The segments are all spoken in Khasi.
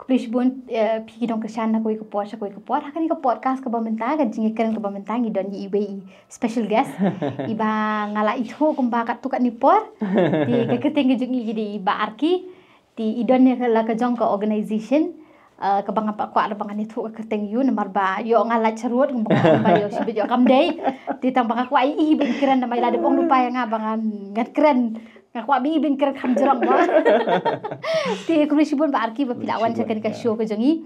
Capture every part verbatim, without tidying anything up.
Khublei shibun, eh, phi ki nongkyrshan na kawei ka por sha kawei ka por. Ha kane ka podcast kaba mynta, ka jingïakren kaba mynta, ngi don ïa iwei i special guest. Iba nga la ithuh kumba katto katne por. Te ka kyrteng ka jong i ki dei i Bah Arki. Te i don ïa ka la ka jong ka organization. Eh, kaba nga pat kwah la ba ngan ïathuh ka kyrteng ïa u namar ba ïoh nga lait sharud kumba nga ong ba ïoh shibit ïoh kam dei. Te tang ba nga kwah i i ban kren namar i la dep ong lypa ïa nga ba ngan ngan kren. Nga kwah ba i ban kren kham jrong mo. Te khublei shibun Bah Arki ba phi la wan sha kane ka show ka jong i.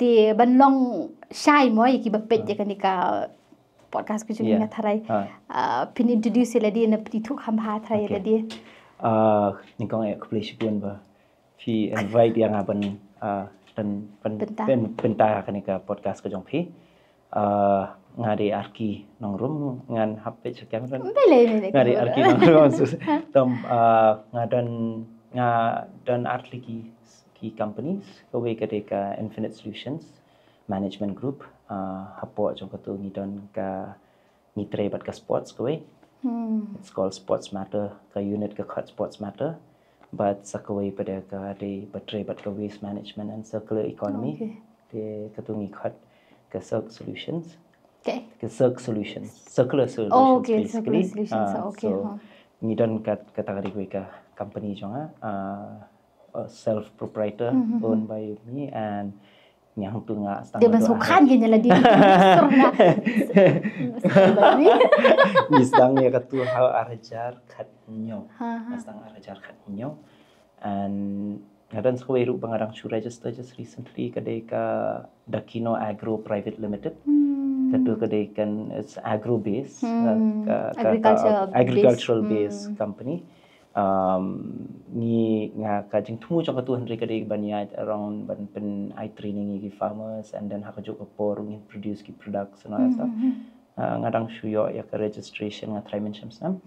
Te ban long shai mo ïa kiba peit ïa kane ka podcast ka jong i, nga tharai. Ah, phin introduce ïa lade ne phin ithuh kham bha tharai ïa lade. Ah, nyngkong eh khublei shibun ba phi invite ïa nga ban, ah, ban, ban, bynta ha kane ka podcast ka jong phi. Ah, nga dei Arki Nongrum, ngan hap peit sha camera. Nga dei Arki Nongrum. Tam, ah, nga don, nga don ar tylli ki, ki companies, kawei ka dei ka Infinite Solutions Management Group. Ah, hapoh jong katu ngi don ka, ngi trei bad ka sports kawei. It's called Sports Matter, ka unit ka khot Sports Matter. Bad sa kawei pat ka dei ba trei bad ka waste management and circular economy. Te katu ngi khot ka Circ Solutions. Ka Circ Solutions, circular solutions basically. Ah, so ngi don ka, kata ka dei kawei ka company jong nga, ah, uh, self proprietor, owned by me, and ngi hangtu nga sdang. Ngi sdang ïa katu ha ar hajar khathynñiew. Nga sdang ar hajar khathynñiew. And nga don sa kawei ruh ba nga dang shu register just recently, ka dei ka Dakino Agro Private Limited. Katu ka dei kan, it's agro based, uh, ka, ka, ka agricultural based company. Um, ngi, nga ka jingthmu jong katu hynrei ka dei ban ïaid around ban pyn ai training ïa ki farmers and then ha kajuh ka por ngin produce ki products and all that stuff. Ah, nga dang shu ïoh ïa ka registration, nga tharai mynshem snem.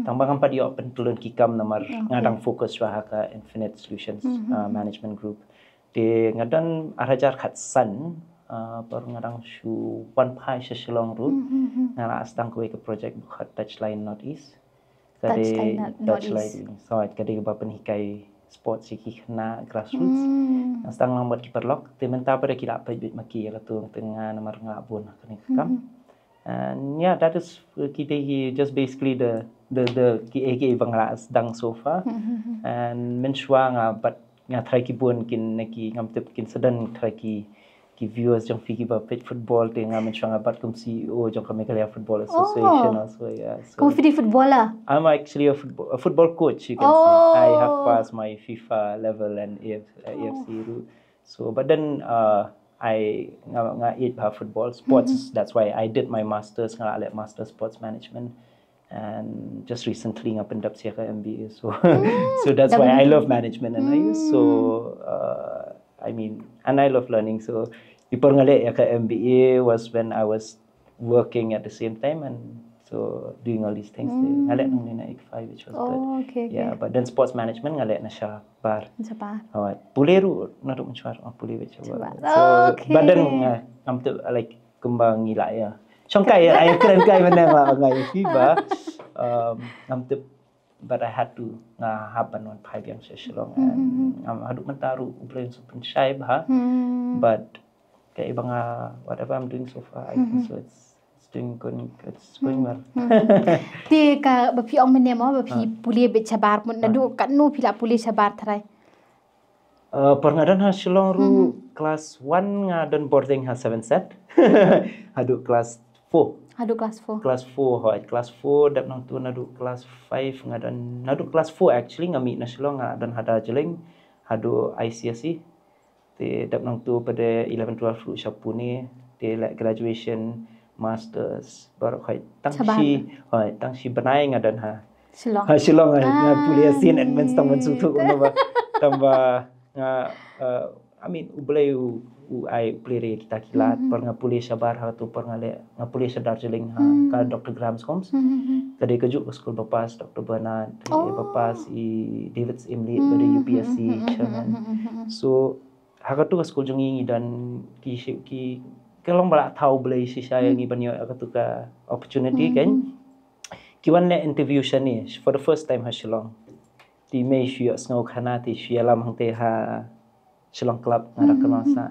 Tang ba ngam pat ïoh pyntyllun ki kam namar nga dang focus shuwa ha ka Infinite Solutions, ah, Management Group. Te nga don ar hajar khatsan, ah, por nga dang shu wan phai sha Shillong ruh. Nga la sdang kawei ka project ba khot Touchline Northeast. Ka dei Touchline Northeast. So ka dei ba pynhikai sports ïa ki khynnah grassroots. Nga sdang lang bad ki paralok. Te mynta pat ki la peit beit ma ki ïa katu, te nga namar nga bun ha kane ka kam. And yeah, that is, uh, ki dei ki just basically the, the, the ki, eh, ki ba nga la sdang so far. And mynshuwa nga bad nga tharai ki bun kin, na ki ngam tip kin sdang tharai ki, ki viewers jong phi kiba peit football, te nga mynshuwa nga bat kum C E O jong ka Meghalaya Football Association also, yeah. So kum phi dei footballer? I'm actually a football, a football coach, you can say. I have passed my FIFA level and A F, uh, A F C route. So, but then, uh, I, nga, nga ïeit bha football, sports, that's why I did my masters, nga leh master sports management. And just recently nga pyndep sa ïa ka M B A. So, so that's why I love management and I use. So, uh, I mean, and I love learning. So, before nga leh ïa ka M B A was when I was working at the same time and so doing all these things. Nga leh nangne na ICFAI, which was good. Yeah, but then sports management nga leh na shabar. Alright. Pule ruh naduh mynshwa, pule beit shabar. So, but then nga, ngam tip, like, kumba ngi la ïa shong kai, ïa kren kai mynne nga, nga ïa phi ba, um, ngam tip, but I had to, nga hap ban wan phai biang sha Shillong and ngam, haduh mynta ruh U Blei un sa pynshai bha. But kaei ba nga, whatever I'm doing so far, I think so it's, it's doing good, it's going well. Te kaba phi ong mynne mo ba phi pule beit shabar, mut naduh katno phi la pule shabar tharai? Uh, por nga don ha Shillong ruh, class one nga don boarding ha Seven Set. Haduh class four. Haduh class four. Class four, hooid, class four, dep nangtu naduh class five nga don, naduh class four actually nga mih na Shillong, nga don ha Darjeeling haduh I C S E. Te dep nangtu pat eleven twelve ruh sha Pune, te leh graduation, masters, baroh, hooid, tang shi, hooid, tang shi bnai nga don ha Shillong. Ha Shillong, hooid, nga pule Saint Edmund's, tang ban sngewthuh kumno ba, tang ba nga, uh, I mean, U Blei u, u ai, U Blei re kita ki lad, por nga pule shabar ha tu, por nga leh, nga pule sha Darjeeling ha ka Doctor Graham's Homes. Ka dei kajuh ka skul ba pass Doctor Bernard, ba pass i David Imli, ba dei U P S C chairman. So ha katu ka skul jong ngi ngi don ki, ki, ka long ba la thaw U Blei shisha ïa ngi ban ïoh ïa katu ka opportunity kan. Ki wan leh interview shane for the first time ha Shillong. Te mei shu ïohsngew khana, te shu ïalam hangte ha Shillong Club, nga dang kynmaw sa.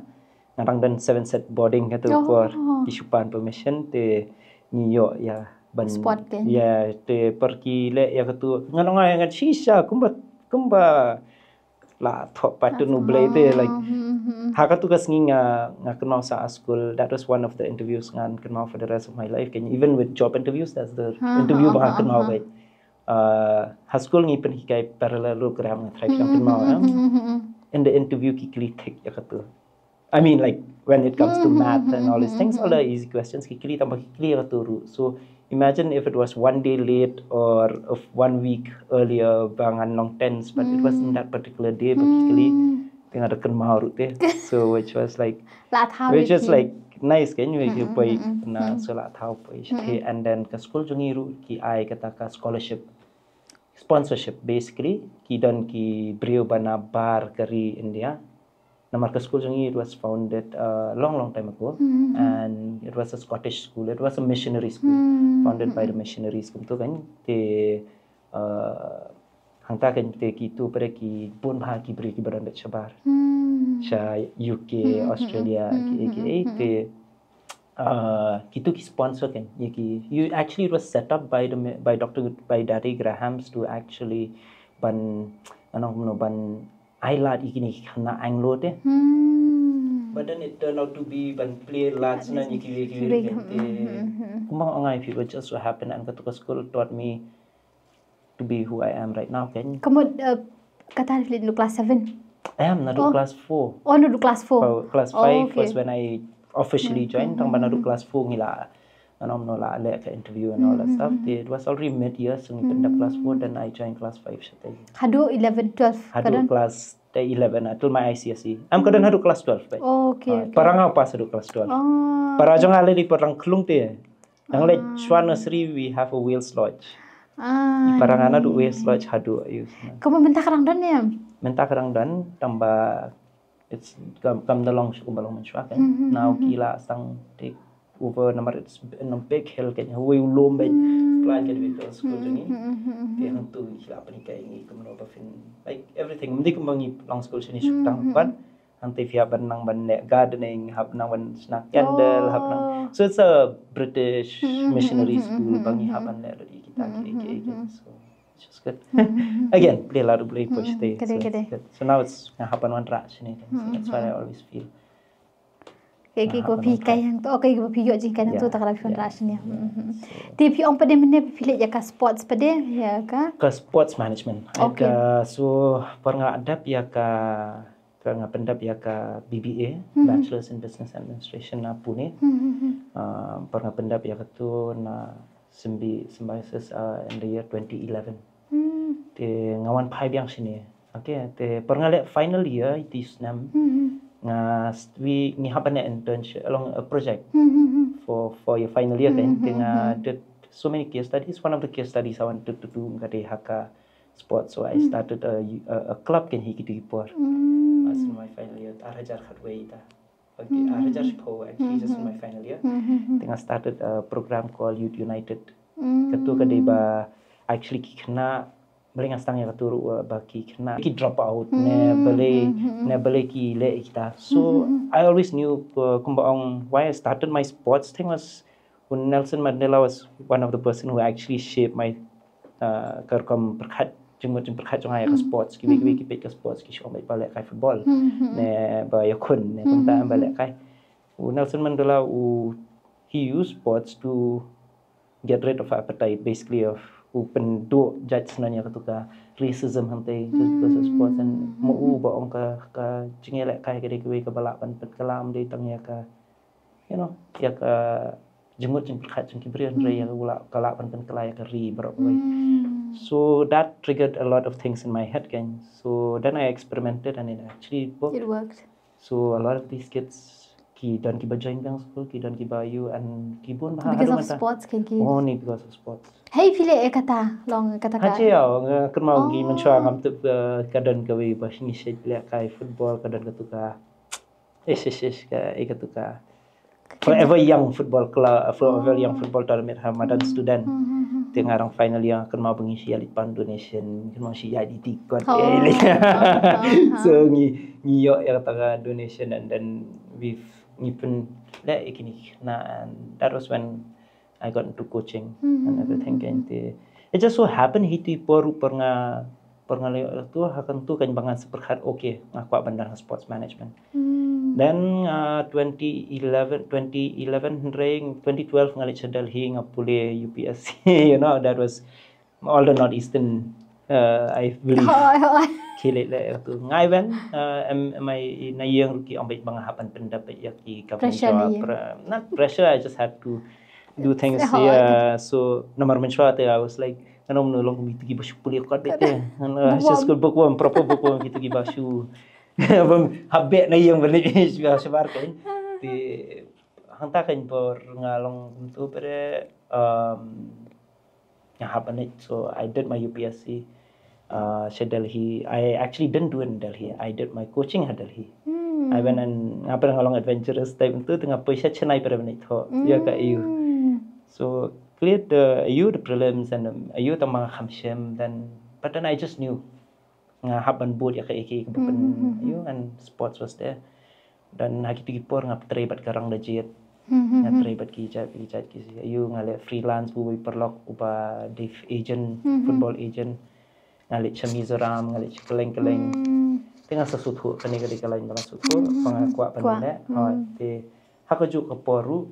Nga dang don seven set boarding katu por. Ki shu pan permission te ngi ïoh ïa ban spot te. Ïa te por ki leh ïa katu. Nga long ai ngan shisha kumba kumba la thok patun U Blei te, like, ha katu ka sngi nga nga kynmaw sa ha skul. That was one of the interviews ngan kynmaw for the rest of my life. Kan, even with job interviews, that's the interview ba nga kynmaw, like, uh, ha skul ngi pynhikai parallelogram, nga try pynhikai kynmaw, eh. In the interview ki kylli thik ïa katu. I mean, like, when it comes to math and all these things, all the easy questions ki kylli, tang ba ki kylli ïa katu ruh. So imagine if it was one day late or of one week earlier ba ngan long tense, but it was in that particular day ba ki kylli. Te nga da kynmaw ruh te. So which was like, which is like nice, kan, you poi na, so la thaw poi shatei. And then ka skul jong ngi ruh ki ai kata ka scholarship, sponsorship, basically. Ki don ki briew ba na bar ka ri India. Namar ka skul jong ngi, it was founded, uh, long long time ago, and it was a Scottish school, it was a missionary school founded by the missionaries, kumtu, kan. Te, uh, hangta, kan, te kitu pat ki bun bha ki briew kiba don beit shabar, sha U K, Australia, ki, ki, ki, te uh, kitu ki sponsor, kan, ïa ki. You actually, it was set up by the, by Doctor, by Daddy Grahams to actually ban, ano, kumno, ban ai lad ïa kine ki khynnah Anglo te. But then it turned out to be ban plie lad shuh na ïa ki, ïa ki, ïa ki, ïa ki, kumba ong ai, if it would just so happen, and katu ka school taught me to be who I am right now, kan. Ka mut, uh, kata phi leit naduh class seven? Em, naduh class four. Oh, naduh class four. Class five was when I officially joined. Tang ba naduh class four ngi la, ano, mano, la leh ka interview and all that stuff. It was already mid year, so ngi pyndep class four, then I joined class five shatei. Haduh eleven, twelve, haduh class, eh, eleven, uh, till my I C S E. Em, ka don haduh class twelve, right? Para nga pass haduh class twelve. Para jong nga lei, para nga khlung te. Nang leit shuwa nursery, we have a Wales Lodge. Para nga naduh Wales Lodge haduh, ïa. Ka mut mynta ka dang don ne em? Mynta ka dang don, tang ba it's kam, kam da long shuh kumba long mynshuwa, kan. Now ki la sdang take over namar it's in a big hill, kan, hawei u lum beit. Khlaiñ, kan, beit ka skul jong ngi. Te hangtu ki la pynhikai ngi kumno ba phin, like, everything. Ym dei kumba ngi long skul shane shuh tang, but hangta phi hap ban nang ban leh gardening, hap nang ban shna candle, hap nang. So it's a British missionary school ba ngi hap ban leh lut ïa kita ki, ki, ki, ki. So it's just good. Again, plie lad U Blei poi shatei. So it's good. So now it's, nga hap ban wanrah shane, kan. So that's what I always feel. Ki, ki, kiba phi hikai hangto, ki, kiba phi ïoh jinghikai hangto, te ka la phi wanrah shane. Te phi ong pat de mynne phi leit ïa ka sports pat de, ïa ka? Ka sports management. Ka, so por nga la dep ïa ka, ka, nga pyndep ïa ka B B A, Bachelor's in Business Administration, na Pune. Ah, por nga pyndep ïa katu na symbi-, symbiosis, uh, in the year twenty eleven. Te nga wan phai biang shane. Okay, te por nga leh final year ïa u snem, nga st-, wi, ngi hap ban leh internship along a project for, for your final year, kan. Te nga did so many case studies. One of the case studies I wanted to do ka dei ha ka sports. So I started a, a, a club, kan, ha kitu ki por. As in my final year, ar hajar khatwei ta. Okay, ar hajar shiphew, actually, just in my final year. Then I started a program called Youth United. Katu ka dei ba, actually, ki khynnah, balei nga sdang ïa katu ruh, ba ki khynnah ki drop out, ne balei, ne balei ki leh kita. So I always knew, uh, kumba ong, why I started my sports thing was u Nelson Mandela was one of the person who actually shaped my, uh, ka rukom pyrkhat, jingmut jingpyrkhat jong nga ïa ka sports. Kiwei kiwei ki peit ka sports ki shu ong beit ba lehkai football, ne ba ïakhun, ne kumta, em, ba lehkai. U Nelson Mandela, u, he used sports to get rid of appetite, basically, of u pynduh jait sngewbha ïa katu ka racism hangtei just because of sports. And mo u ba ong ka, ka jingïalehkai ka dei kawei kaba lah ban pynkylla, ym dei tang ïa ka, you know, ïa ka jingmut jingpyrkhat jong ki briew, hynrei ïa ka lah, ka lah ban pynkylla ïa ka ri baroh kawei. So that triggered a lot of things in my head, kan. So then I experimented and it actually worked. It worked. So a lot of these kids, ki don kiba join biang skul, ki don kiba ïoh, and ki bun bha haduh mynta. Because of sports, kan, ki. Only because of sports. Hei, phi leh ïa kata, long kata ka. Haji, ïa, nga kynmaw ngi mynshuwa ngam tip, eh, ka don kawei ba ngi shait lehkai football, ka don katu ka. Ish, ish, ish, ka, eh, katu ka. Forever Young Football Club, Forever Young Football Tournament ha madan student. Te nga rang final year nga kynmaw ba ngi shu ïa leit pan donation, kynmaw shu ïa di tikot. Oh, Eh, leit. uh-huh. So ngi ngi ïoh ïa kata ka donation and then we've ngi pyn leh ïa kine na and that was when I got into coaching and everything kan te. It just so happened hi tu i por u por nga por nga leh tu ha kan tu kan ba ngan sa pyrkhat okay nga kwah ban don ha sports management. Hmm. Then uh, twenty eleven, twenty eleven hynrei twenty twelve nga leit sha Delhi nga pule U P S C, you know, that was all the Northeastern, uh, I believe. Hoi, hoi. Ki leh leh tu. Ngai wan, uh, em em ai na ïeng ruh ki ong bad ba nga hap ban pyndap bad ïa ki government Pressure na job. ïeng. Pre- not pressure, I just had to do things. Hoi. Yeah. So namar mynshwa te I was like, ngan ong no long mi tu ki ba shu pule kot bad te. And, uh, just school bookworm, proper bookworm ki tu ki ba shu. Bang habit na ïeng balik shu shabar kan. Te hangta kan por nga long tu pere um nga hap ban leit. So I did my U P S C uh, sha Delhi. I actually didn't do it in Delhi. I did my coaching at Delhi. Hmm. I went and nga pernah ngalong adventurous type tu tengah poi sha Chennai pada minit tho. Ya ka A U. Hmm. So cleared the A U, the prelims and um, A U tang ma kham shem then but then I just knew nga hap ban bud ya ka eke ka bukan Hmm, hmm, hmm, A U and sports was there. Dan ha kitu ki por nga trei bad ka rang da jiet. Hmm, hmm, Nga hmm. Trei bad ki jat ki jat ki A U nga leh freelance bu bai paralok uba dei agent, Hmm, hmm. Football agent. Nga leh sha Mizoram, nga leh sha keleng keleng. Hmm. Te nga sa suthu kane ka dei ka line ba nga suthu, Hmm, ba nga hmm, kwah ban kwah. leh. Ha, Hmm. te ha ka juk ka por ruh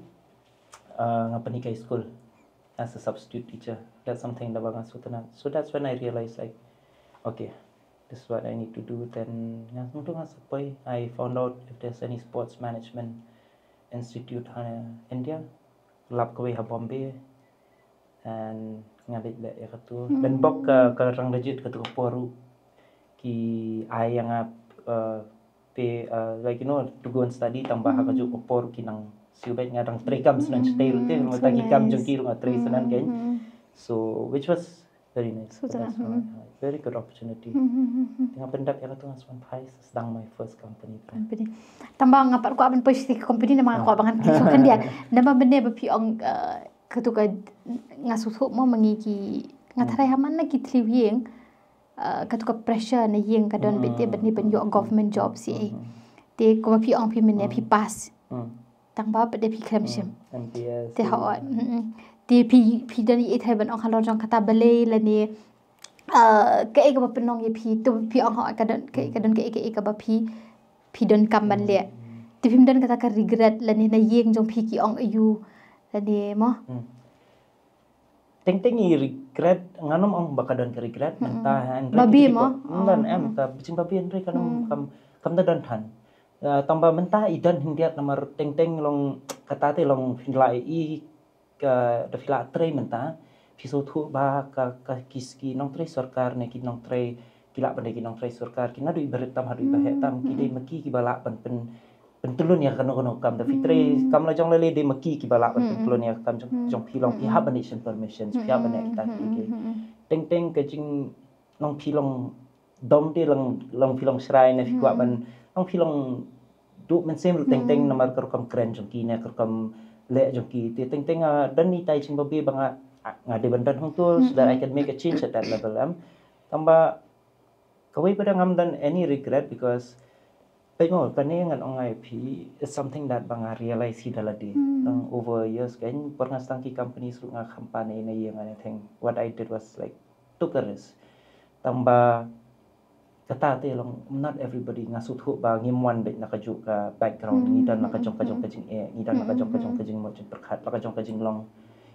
uh, nga pynhikai school as a substitute teacher. That's something da ba nga suthu na. So that's when I realized like, okay, this is what I need to do. Then nga suthu nga sa poi. I found out if there's any sports management institute ha India. Lap kawei ha Bombay. And nga leit leh ya katu. Dan bok ka ka rang da jiet katu ka por ruh ki ai ya nga uh, pe uh, like you know to go and study tang ba ha ka juk ka por ki nang siu bad nga dang trei kam snan shatei ruh te ruh ta ki kam jong ki ruh nga trei snan kan. So which was very nice. So That's that, a very good opportunity. Hmm, hmm, hmm, hmm. Te nga pyndap ya katu nga swan phai sdang my first company. Company. Tang ba nga pat kwah ban poi sha ki company namar nga kwah ba ngan kit khyndiat. Namar mynne ba phi ong uh, katu ka nga suthu mo ma ngi ki nga tharai ha man na ki thliew ïing uh, katu ka pressure na ïing ka don bad te bad ni ban ïoh government job si. Te ko ba phi ong phi mynne phi pass. Hmm. Tang ba pat de phi khlem shim. M T S. Te hoi. Mm-mm. Te phi phi don i thai ban ong halor jong kata balei lane uh, kaei kaba pynlong ïa phi tu phi ong hoi ka don kaei ka don kaei kaei kaba phi phi don kam ban leh. Te phim don kata ka regret lane na ïing jong phi ki ong aiu lane mo. Hmm. Teng teng i regret ngan ym ong ba ka don ka regret mynta han. Babe mo? Ngan em ka bijing babe hynrei kan ym kam kam da don than. Uh, tang ba mynta i don hyndiat namar teng teng long kata te long phin la i ka da phi la trei mynta phi sngewthuh ba ka ka ki ki nongtrei sorkar ne ki nongtrei ki lah ban dei ki nongtrei sorkar ki naduh i ba rit tam haduh i ba heh tam ki dei ma ki ki ba lah ban pyn pyntylun ïa kano kano kam da phi trei kam la jong lei lei dei ma ki ki ba lah ban pyntylun ïa kam jong jong phi long phi hap ban dei shen permission phi hap ban dei kita ki ke teng teng ka jing long phi long dom te long long phi long shrai ne phi kwah ban long phi long duh mynsiem ruh teng teng namar ka rukom kren jong ki ne ka rukom leh jong ki te teng teng ah, don ni tai jingbabe ba nga ah, nga dei ban don hangto so that I can make a change at that level em. Tang ba kawei pat ngam don any regret because peit mo kane ngan ong ai phi is something that ba nga realize hi da lade. Tang over years kan por nga sdang ki companies ruh nga kham pan ei na ïing anything what I did was like took a risk. Tang ba kata te long not everybody nga sngewthuh ba ngim wan beit na kajuh ka background ngi don na kajong kajong ka jingeh ngi don na kajong kajong ka jingmut jingpyrkhat na kajong ka jinglong.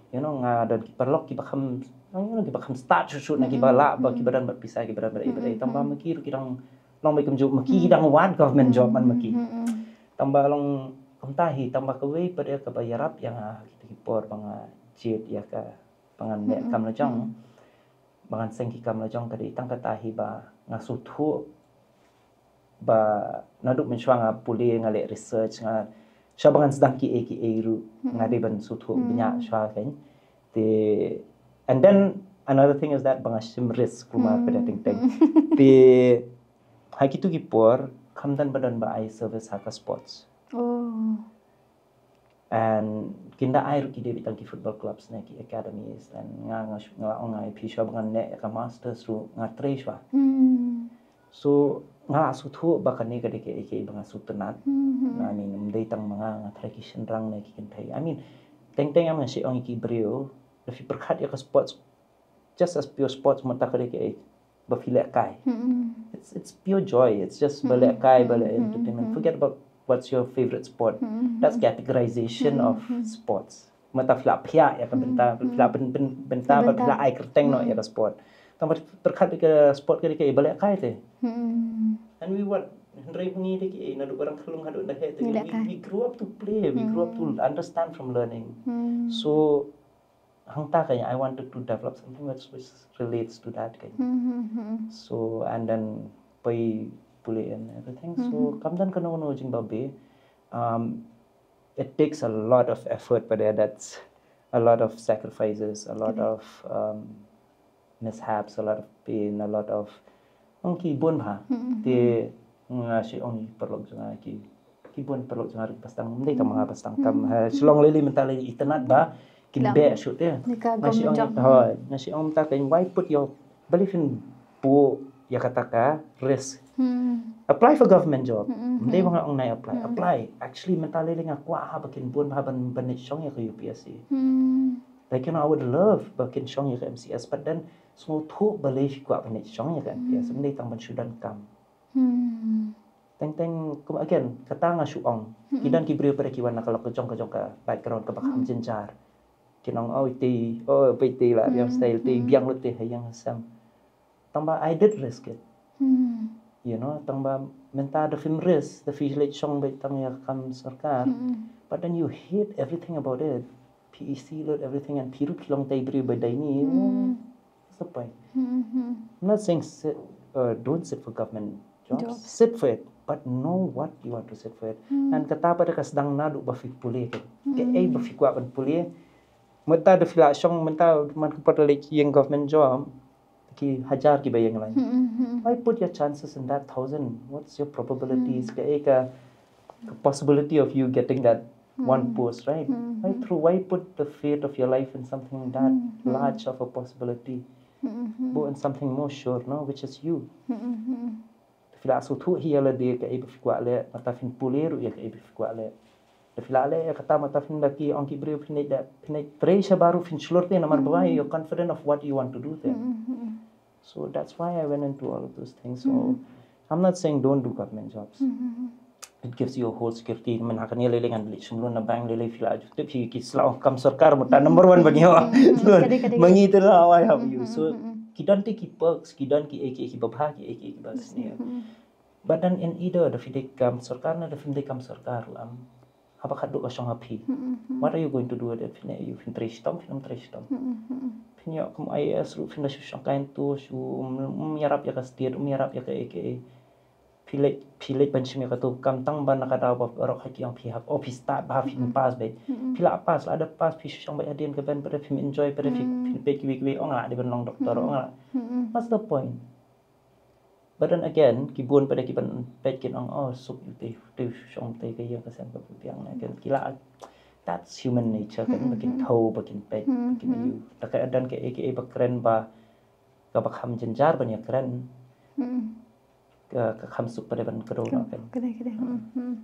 You know nga don ki paralok ki ba kham you know ki ba kham start shuh shuh na ki ba lah ba ki ba don bad pisa ki ba don bad ei bad ei tang ba ma ki ruh ki dang long beit kumjuh ma ki dang wad government job man ma ki. Tang ba long kumta hi tang ba kawei pat ka ba ïarap ïa nga ha kita ki por ba nga jied ïa ka ba ngan leh kam la jong ba ngan seng ki kam la jong ka dei tang kata hi ba nga sngewthuh ba naduh mynshuwa nga pule nga leh research nga shuwa ba ngan sdang ki ei ki ei ruh nga dei ban sngewthuh bniah shuwa kan te and then another thing is that ba nga shim risk kumar pada teng teng te ha kitu ki por kham don ba don ba ai service ha ka sports. Oh. And kin da ai ruh ki dei beit tang ki football clubs ne ki academies, and nga nga nga la ong nga ïa phi shuwa ba ngan leh ïa ka masters ruh nga trei shuwa. Hmm. So nga la sngewthuh ba kane ka dei kaei kaei ba nga sngewtynnat. Hmm. I mean, ym dei tang ma nga, nga tharai ki shynrang ne ki kynthei. I mean, teng teng em nga shu ong ïa ki briew, da phi pyrkhat ïa ka sports, just as pure sports, mynta ka dei kaei ba phi leh kai. Hmm. It's it's pure joy. It's just ba leh kai, ba leh Hmm. entertainment. Forget about what's your favorite sport. Hmm. That's categorization of sports. Mynta phi la phiah ïa ka bynta, phi la byn- byn- bynta ba phi la ai kyrteng noh ïa ka sport. Tang ba pyrkhat ïa ka sport ka dei kaei ba leh kai te. Hmm. And we what, hynrei ngi dei kaei, naduh ba rang khlung haduh da heh te, Ngi leh we, kai. we grew up to play, we grew up to understand from learning. Hmm. So hangta ka, I wanted to develop something which which relates to that ka. Hmm, hmm, hmm. So and then poi pule and everything. So kam don kano kano jingbabe. Um, it takes a lot of effort, but yeah, that's a lot of sacrifices, a lot of um, mishaps, a lot of pain, a lot of, ong ki bun bha. Te nga shu ong paralok jong nga ki, ki bun paralok jong nga ruh ba sdang, ym dei tang ma nga ba sdang, kam ha Shillong lei lei mynta lei itynnat ba kin beh shuh te. Ni ka Nga shu government ong, job. hooid, nga shu ong mynta kan, why put your, balei phin buh ïa kata ka risk. Hmm. Apply for government job. Ym dei ba nga ong nai apply. Apply. Actually mynta lei lei nga kwah ha ba kin bun bha ban ban leit shong ïa ka U P S C. Hmm. Like, you know, I would love ba kin shong ïa ka M C S, but then sngewthuh balei phi kwah ban leit shong ïa ka M P S. Ym dei tang ban shu donkam. Hmm. Teng teng kum again, kata nga shu ong. Ki don ki briew pat ki wan na ka lok ka jong ka jong ka background kaba kham jynjar. Kin ong, oh ite, oh ba ite la riam style te, biang lut te ha ïing ha sem. Tang ba I did risk it. Hmm. You know, tang ba mynta da phim risk, da phi leit shong beit tang ïa ka kam sorkar. Hmm. But then you hate everything about it. Phi isih lut everything and phi ruh phi long tei briew ba dei ni. Hmm. What's the point? Hmm, hmm. I'm not saying sit, uh, don't sit for government jobs. Jobs. Sit for it, but know what you want to sit for it. Hmm. And kata pat ka sdang naduh ba phi pule ka. Kaei ba phi kwah ban pule. Mynta da phi la shong, mynta man ka pat leit ïeng government job, ki hajar kiba ïeng lang. Hmm, hmm, hmm. Why put your chances in that thousand? What's your probabilities? Kaei ka, ka possibility of you getting that one post, right? Hmm. Why throw, why put the fate of your life in something that large of a possibility? Hmm, hmm. Buh in something more sure, no, which is you. Hmm, hmm, hmm. Da phi la sngewthuh hi ïa lade kaei ba phi kwah leh, mynta phin pule ruh ïa kaei ba phi kwah leh. Da phi la leh ïa kata mynta phin da ki ong ki briew phin da phin trei shabar ruh phin shlur te namar ba you're confident of what you want to do then. Hmm, hmm, hmm. So that's why I went into all of those things. So I'm not saying don't do government jobs. Hmm, hmm, hmm. It gives you a whole security. Mynta ha kane lei lei ngan leit shim loan na bank, lei lei phi la ju tip hi ki sla ong kam sorkar mynta number one ban ïoh. Hmm, hmm, hmm. Ka dei, ka dei. Ma ngi te la wai ha ïu. Hmm, So hmm, hmm. Ki don te ki perks, ki don kiei kiei kiba bha, kiei kiei kiba sniew. Hmm. But then in either da phi dei kam sorkar ne da phim dei kam sorkar, lam haba khatduh ka shong ha phi. Hmm, hmm. What are you going to do with it? Phin ïoh, phin trei shitom, phin ym trei shitom. Hmm, hmm, hmm. Phin ïoh kum I A S ruh phin da shu shong kai tu shu, um, um, ïarap ïa ka state, um, ïarap ïa kaei kaei. Phi leit, phi leit ban shim ïa katu ka kam tang ba na ka daw ba baroh ha ki ong phi hap, oh phi stad bha, phin pass beit. Hmm. Phi la pass, la da pass phi shu shong beit hadien ka bench, pat phim enjoy, pat phi, phin peit kiwei kiwei, oh nga la dei ban long doctor, oh nga la. Hmm. What's the point? But then again, ki bun pat kiban peit kin ong, oh suk ïa te, te shong te ka ïing ka sem ka biang ne, kan ki la. That's human nature kan, ba kin thaw, ba kin peit, ba kin ïoh. Da ka don kaei kaei ba kren ba kaba kham jynjar ban ïa kren. Hmm. Ka, ka kham suk pat ban kdew noh kan. Ka dei, ka dei. Hmm, hmm.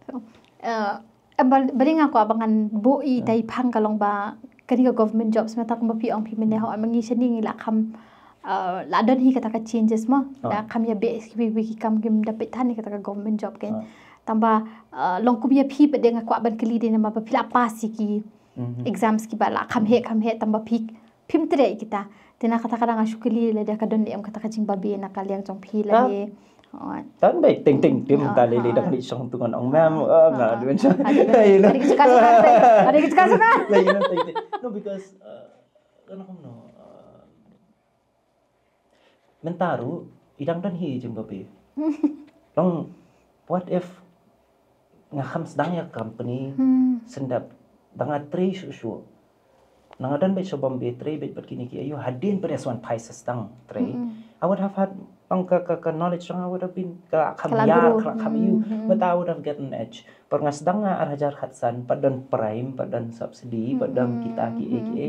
So, uh, eh, ba, balei nga kwah ba ngan buh ïa ita i phang ka long ba kane ka government jobs, mynta kumba phi ong phi mynne, hooid ma ngi shane ngi la kham, uh, la don hi kata ka changes mo. Da kham ïa beh kiwei kiwei ki kam kim da peit than ïa kata ka government job kan. Tang ba, uh, long kum ïa phi pat de nga kwah ban kylli de namar ba phi la pass ïa ki exams kiba la kham heh kham heh, tang ba phi phim treh kita. Te na kata ka dang nga shu kylli lada ka don em kata ka jingbabe na ka liang jong phi lane. Hooid. Tang ba teng teng te mynta lei lei dang leit shong tu ngan ong ma'am, oh nga dei ban shong. Ada ka jaka suka. Ada ka jaka suka. Like, you know, teng teng. No, because, uh, kan kumno, uh, mynta ruh i dang don hi jingbabe. Long, what if nga kham sdang ïa ka company, shen dep, da nga trei shuh shuh. Na nga don beit sha Bombay, trei beit bad kine ki aiu, hadien pat ïa sa wan phai sa sdang trei. I would have had Tang ka, ka, ka knowledge jong nga would have been, ka la kham ïar, ka la kham ïoh. But I would have gotten edge. Por nga sdang nga ar hajar khatsan, pat don prime, pat don subsidy, pat don kita ki A K A.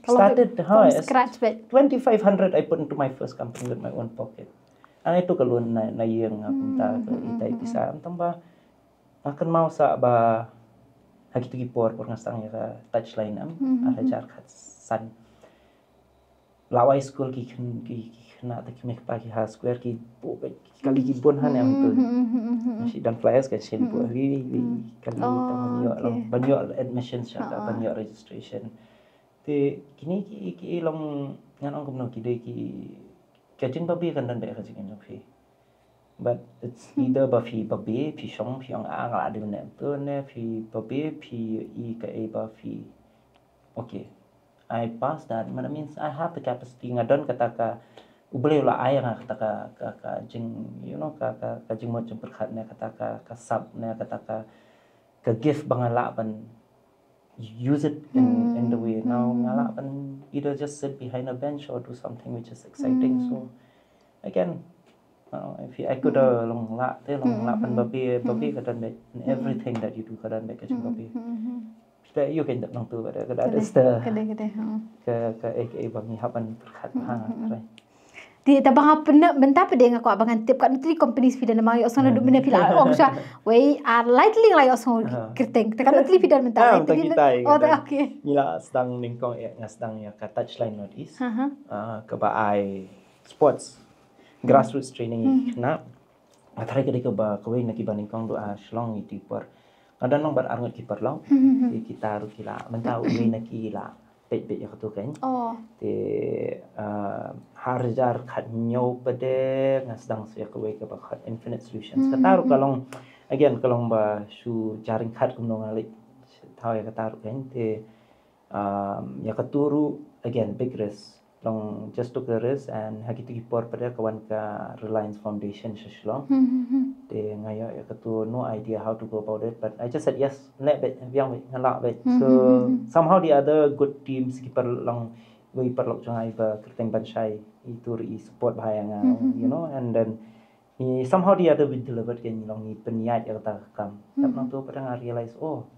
Started, ha, from scratch, but twenty-five hundred I put into my first company with my own pocket. And I took a loan na, na ïing nga kumta ka itai pisa. Tang ba nga kynmaw sa ba ha kito ki por, por nga sdang ïa ka Touchline, em, ar hajar khatsan. La wai skul ki khynnah, ki khynnah te ki mei kpa ki ha square ki buh beit ki kali ki bun ha ne em tu. Shi don flyers ka shi buh wi wi wi kali ta ban ïoh long, ban ïoh admission sha ka, ban ïoh registration. Te kine ki, ki long ngan ong kumno, ki dei ki, ka jingbabe kan don beit ka jingim jong phi. But it's either ba phi babe, phi shong, phi ong ah nga la dei mynne em tu ne, phi babe, phi i kaei ba phi, okay, I pass that, but that means I have the capacity, nga don kata ka, U Blei u la ai nga kata ka, ka, ka jing, you know, ka, ka, ka jingmut jingpyrkhat ne kata ka, ka sap ne kata ka, ka gift ba nga lah ban use it in, in the way. Now nga lah ban either just sit behind a bench or do something which is exciting. So again, uh, if I could, uh, long lah te, long lah ban babe, babe ka don beit in everything that you do, ka don beit ka jingbabe. Phi da ïoh kein da nangtu ba da, ka da, that's the, ka dei, ka dei, ha, ka, ka, eh, ka, eh, ba ngi hap ban pyrkhat ha, right. Te tang ba nga pyneh mynta pat de nga kwah ba ngan tip katno tylli ki companies phi don, namar ïohsngew naduh mynne phi la ong shuwa wei ar lai tylli, la ïohsngew kyrteng. Te katno tylli phi don mynta? Lai tylli. Oh, okay. Ngi la sdang nyngkong, eh, nga sdang ïa ka Touchline Northeast. Ah, kaba ai sports, grassroots training ïa ki khynnah. Nga tharai ka dei kaba kawei na kiba nyngkong duh ha Shillong ïa ki por. Nga don long bad arngut ki paralok. Te kita ruh ki la, mynta uwei na ki la peit beit ïa katu kein. Te, ah, ha ar hajar khathynñiew pat de nga sdang sa ïa kawei kaba khot Infinite Solutions. Kata ruh ka long, again, ka long ba shu jingryngkat kumno nga leit thaw ïa kata ruh kein. Te, um, ïa katu ruh, again, big risk. Long just took the risk and ha kito ki por pat de ka wan ka Reliance Foundation sha Shillong. Te nga ïoh ïa katu, no idea how to go about it, but I just said yes. Leh beit, biang beit, nga lah beit. So somehow the other good teams, ki paralok, wei paralok jong nga ba kyrteng ban shai, itu ruh i support bha ïa nga, you know, and then i somehow the other we delivered, kein, long ngi pynïaid ïa kata ka kam. Dep nangtu pat de nga realize, oh,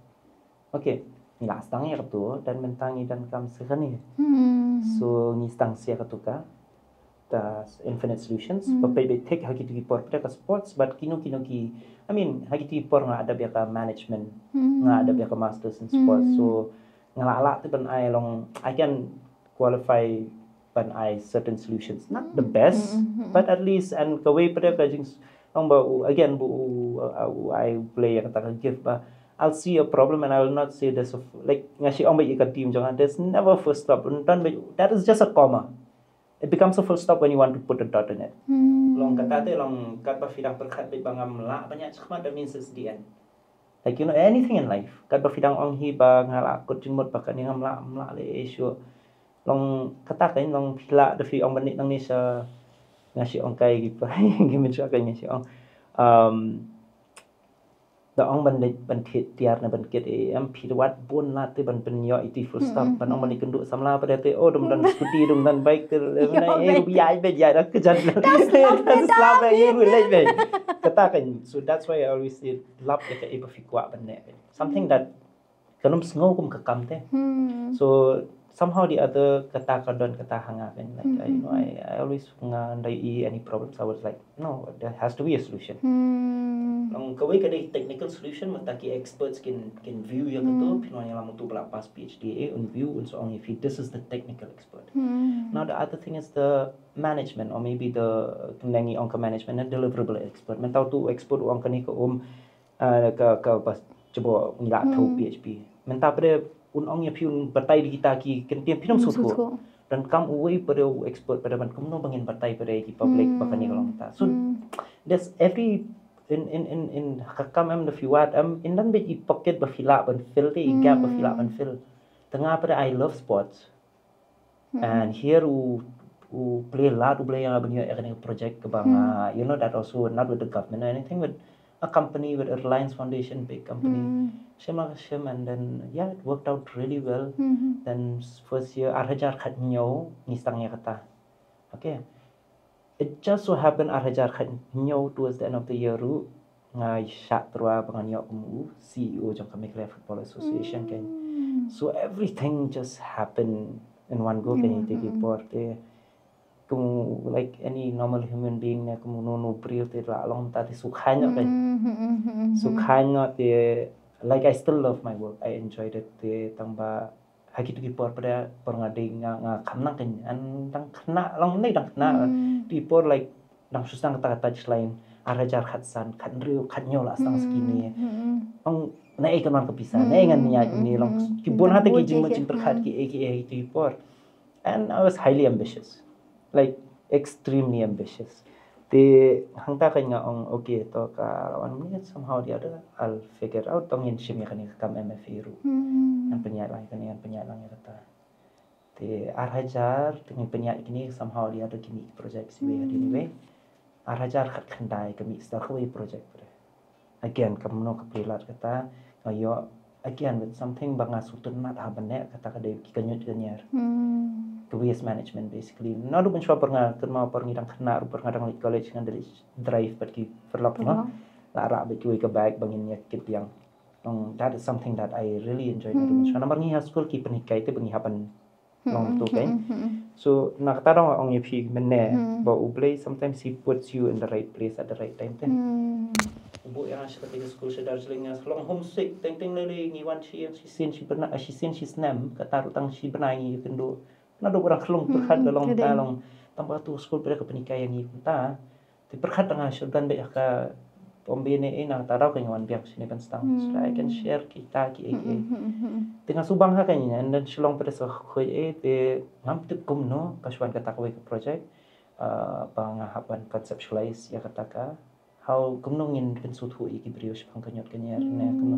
okay, ngi la sdang ïa katu, dan mynta ngi donkam sa kane. So ngi sdang sa ïa katu ka, ta Infinite Solutions, ba peit beit thik ha kito ki por pat de ka sports, but kino kino ki, I mean, ha kito ki por nga la dep ïa ka management, nga la dep ïa ka masters in sports. So nga la lah te ban ai long, I can qualify ban ai certain solutions, not the best, but at least, and kawei pat de ka jing, long ba u, again, ba u, uh, u ai, U Blei ïa kata ka gift ba I'll see a problem and I will not say there's a f-, like, nga shu ong beit ïa ka team jong nga, there's never a full stop. Don beit, that is just a comma. It becomes a full stop when you want to put a dot in it. Long kata te, long katba phi dang pyrkhat beit ba ngam lah ban ïaid shakhmat, that means it's the end. Like, you know, anything in life. Katba phi dang ong hi ba nga la kut jingmut ba kane ngam lah, ngam lah leh, eh, shuh. Long kata kein, long phi lah da phi ong ban leit nangne sha, nga shu ong kai ki pa, ki mynshwa kein nga shu ong. Um, da ong ban leit ban thied tiar ne ban kit, eh, em, phi wad bun lad te ban pynïoh iti full stop, ban ong ban leit kynduh samla pat de te, oh, dum don scooty, dum don bike te, eh, ruh ïaid beit, ïaid da ka jan. Slap beit, ïaid beit. Kata kein. So that's why I always say, lap ïa kaei ba phi kwah ban leh. Something that kan ym sngew kum ka kam te. So somehow the other kata ka don kata ha nga kein. Like, I, you know, I, I always, nga ym dei i any problems, I was like, no, there has to be a solution. Long kawei ka dei technical solution, mynta ki experts kin, kin view ïa katu, phi ong ïa la mynta ba la pass P H D, eh, un view, un sa ong ïa phi, this is the technical expert. Now the other thing is the management, or maybe the, kane ngi ong ka management, the deliverable expert. Mynta utu expert u ong kane ka um, ah, ka, ka ba, cuba ngi la thew P H P. Mynta pat de un ong ïa phi, un batai da kita ki kyntien, phin ym sngewthuh. Donkam uwei pat de u expert pat de ban kumno ba ngin batai pat de ïa ki public ba kane ka long mynta. So there's every, in, in, in, in ka kam em, da phi wad em, in don beit i pocket ba phi lah ban fill te, i gap ba phi lah ban fill. Te nga pat de I love sports. And here u, u plie lad U Blei ïa nga ban ïoh ïa kane ka project kaba nga, you know, that also not with the government or anything, with a company, with a Reliance Foundation, big company. Shim la ka shim, and then, yeah, it worked out really well. Then first year, ar hajar khathynñiew, ngi sdang ïa kata. Okay. It just so happened ar hajar khathynñiew towards the end of the year ruh nga shah tyrwa ba ngan ïoh kum u C E O jong ka Meghalaya Football Association kan. So everything just happened in one go kan, ïa kito ki por te kum like any normal human being ne kum no no briew te la long ta te sukha ñiah kan. Sukha ñiah te, like, I still love my work. I enjoyed it te tang ba ha kito ki por pada por nga dei nga nga kham nang kan an dang khynnah long ne dang khynnah. Ki por like dang shu sdang kata ka touchline ar hajar khatsan khathynriew khathynñiew la sdang skine. Ong na ei kan wan ka pisa na ei ngan ïa ne long ki bun ha te ki jingmut jingpyrkhat ki ei ki ei kito ki por. And I was highly ambitious, like extremely ambitious. Te hangta kan nga ong okay to ka la wan minit somehow the other I'll figure out tong ngin shim ïa kane ka kam M F A ruh. Ngan pynïaid lang ïa kane ngan pynïaid lang ïa kata. Te ar hajar te ngin pynïaid ïa kine somehow the other kine ki project siwe ha dei niwe. Ar hajar khatkhyndai ka mih star kawei project pre. Again kumno ka plie lad kata nga ïoh again with something ba nga sngewtynnat ha bneng kata ka dei ki kynjut kynjur. Ka waste management basically. Naduh mynshuwa por nga kynmaw por ngi dang khynnah ruh por nga dang leit college ngan dei drive bad ki paralok no. La rah bad kiwei ka bag ba ngin ïa kit biang. That is something that I really enjoy naduh mynshuwa namar ngi ha skul ki pynhikai te ba ngi hap ban long tu kan. So na kata dang ong ïa phi mynne ba U Blei sometimes he puts you in the right place at the right time te. U buh ïa nga sha kata ka skul sha Darjeeling nga long homesick teng teng lei lei ngi wan shi ïing shi sien shi bnai shi sien shi snem kata ruh tang shi bnai ngi ïakynduh. Naduh ba dang khlung pyrkhat ba long ta long tang ba tu skul ba ka pynhikai ïa ngi kumta. Te pyrkhat da nga shu don beit ha ka Bombay ne ei na kata daw ka ngi wan biang shane ban sdang. So I can share kita ki ei ki ei. Te nga shu bang ha ka ngi and then Shillong pyrshah khuid ei te ngam tip kumno ka shu wan kata kawei ka project. Ba nga hap ban conceptualize ïa kata ka how kumno ngin pynsngewthuh ïa ki briew shaphang ka ñiut ka ñiar ne kumno.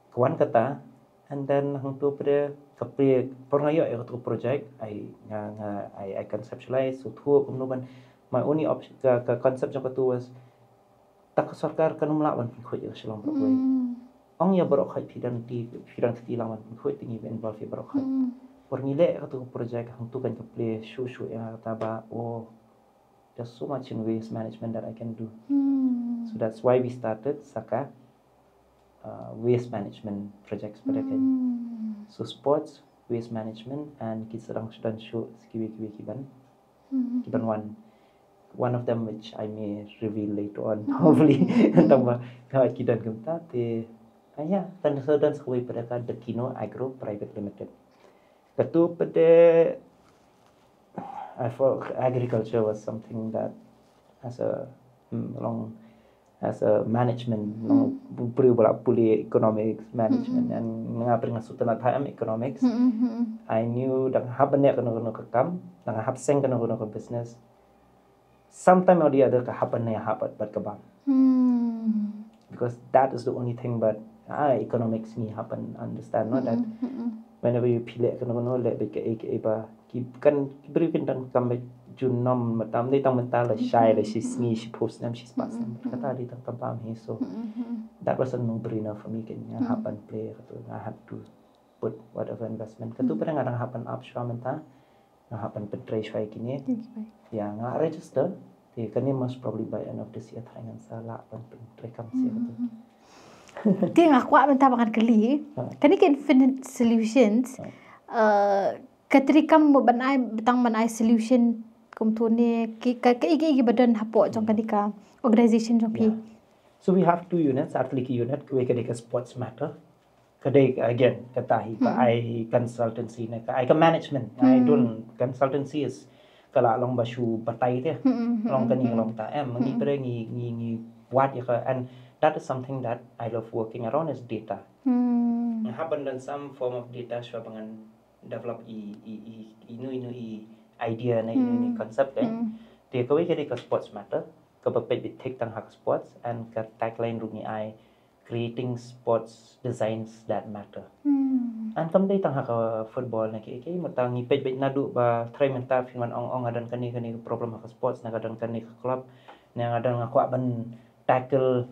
Ka wan kata and then hangto pyrshah ka pyrshah por nga ïoh ïa kata ka project ai nga nga ai ai conceptualize sngewthuh kumno ban my only option ka ka concept jong kata was ta ka sorkar kan ym lah ban pynkhuid ïa ka Shillong baroh kawei. Ong ïa baroh kawei phi dang ti phi dang kti lang ban pynkhuid te ngi ba involve ïa baroh kawei. Por ngi leh kata ka project hangto kan ka plie shu shu ïa kata ba oh there's so much in waste management that I can do. So that's why we started Saka uh, waste management projects pada kan. So sports, waste management and ki sedang sedang show kiwi kiwi kiban. Kiban one one of them which I may reveal later on hopefully. Tang ba ka ki don kumta te ah, yeah, dan so dan sekawei pada ka Dekino Agro Private Limited. Katu pada I thought agriculture was something that as a mm, long as a management long briew ba la pule economics management and nga pyrshah nga sngewtynnat ha em economics. I knew dang hap ban ïa kano kano ka kam dang hap seng kano kano ka business. Sometime or the other ka hap ban ïa hap bad ka bam. Because that is the only thing but ah economics ngi hap ban understand no that whenever you phi leh kano kano leh bad ka ei ka ei ba ki kan ki briew kin dang kam bad jun nom matam dei tang mynta la shai la shi sngi shi phew snem shi spah snem kata dei tang ka bam hi so that was a no brainer for me kan nga hap ban play kata nga hap to put whatever investment katu pada nga dang hap ban ap shwa mynta nga hap ban pyntrei shwa ïa kine. Ïa nga register te kane most probably by end of this year tharai ngan sa lah ban pyntrei kam sha katu. Te nga kwah mynta ba ngan kylli kane ka Infinite Solutions ka trei kam ban ai tang ban ai solution kumtu ne ki ka ka ki ba don hapoh jong kane ka organization jong phi. So we have two units, artylli ki unit kawei ka dei ka sports matter. Ka dei again kata hi ka ai consultancy ne ka ai ka management. I don't consultancy is ka la long ba shu batai te long kane long ta em ngi pre ngi ngi ngi wat ïa ka and that is something that I love working around is data. Nga hap ban don some form of data shwa ba ngan develop i i i inu inu i idea na inu inu concept kan. Te kawei ka dei ka sports matter ka ba peit beit thik tang ha ka sports and ka tagline ruh ngi ai creating sports designs that matter. And kam dei tang ha ka football na ki ki mynta ngi peit beit naduh ba trai mynta phin wan ong ong nga don kane kane ka problem ha ka sports na ka don kane ka club na nga don nga kwah ban tackle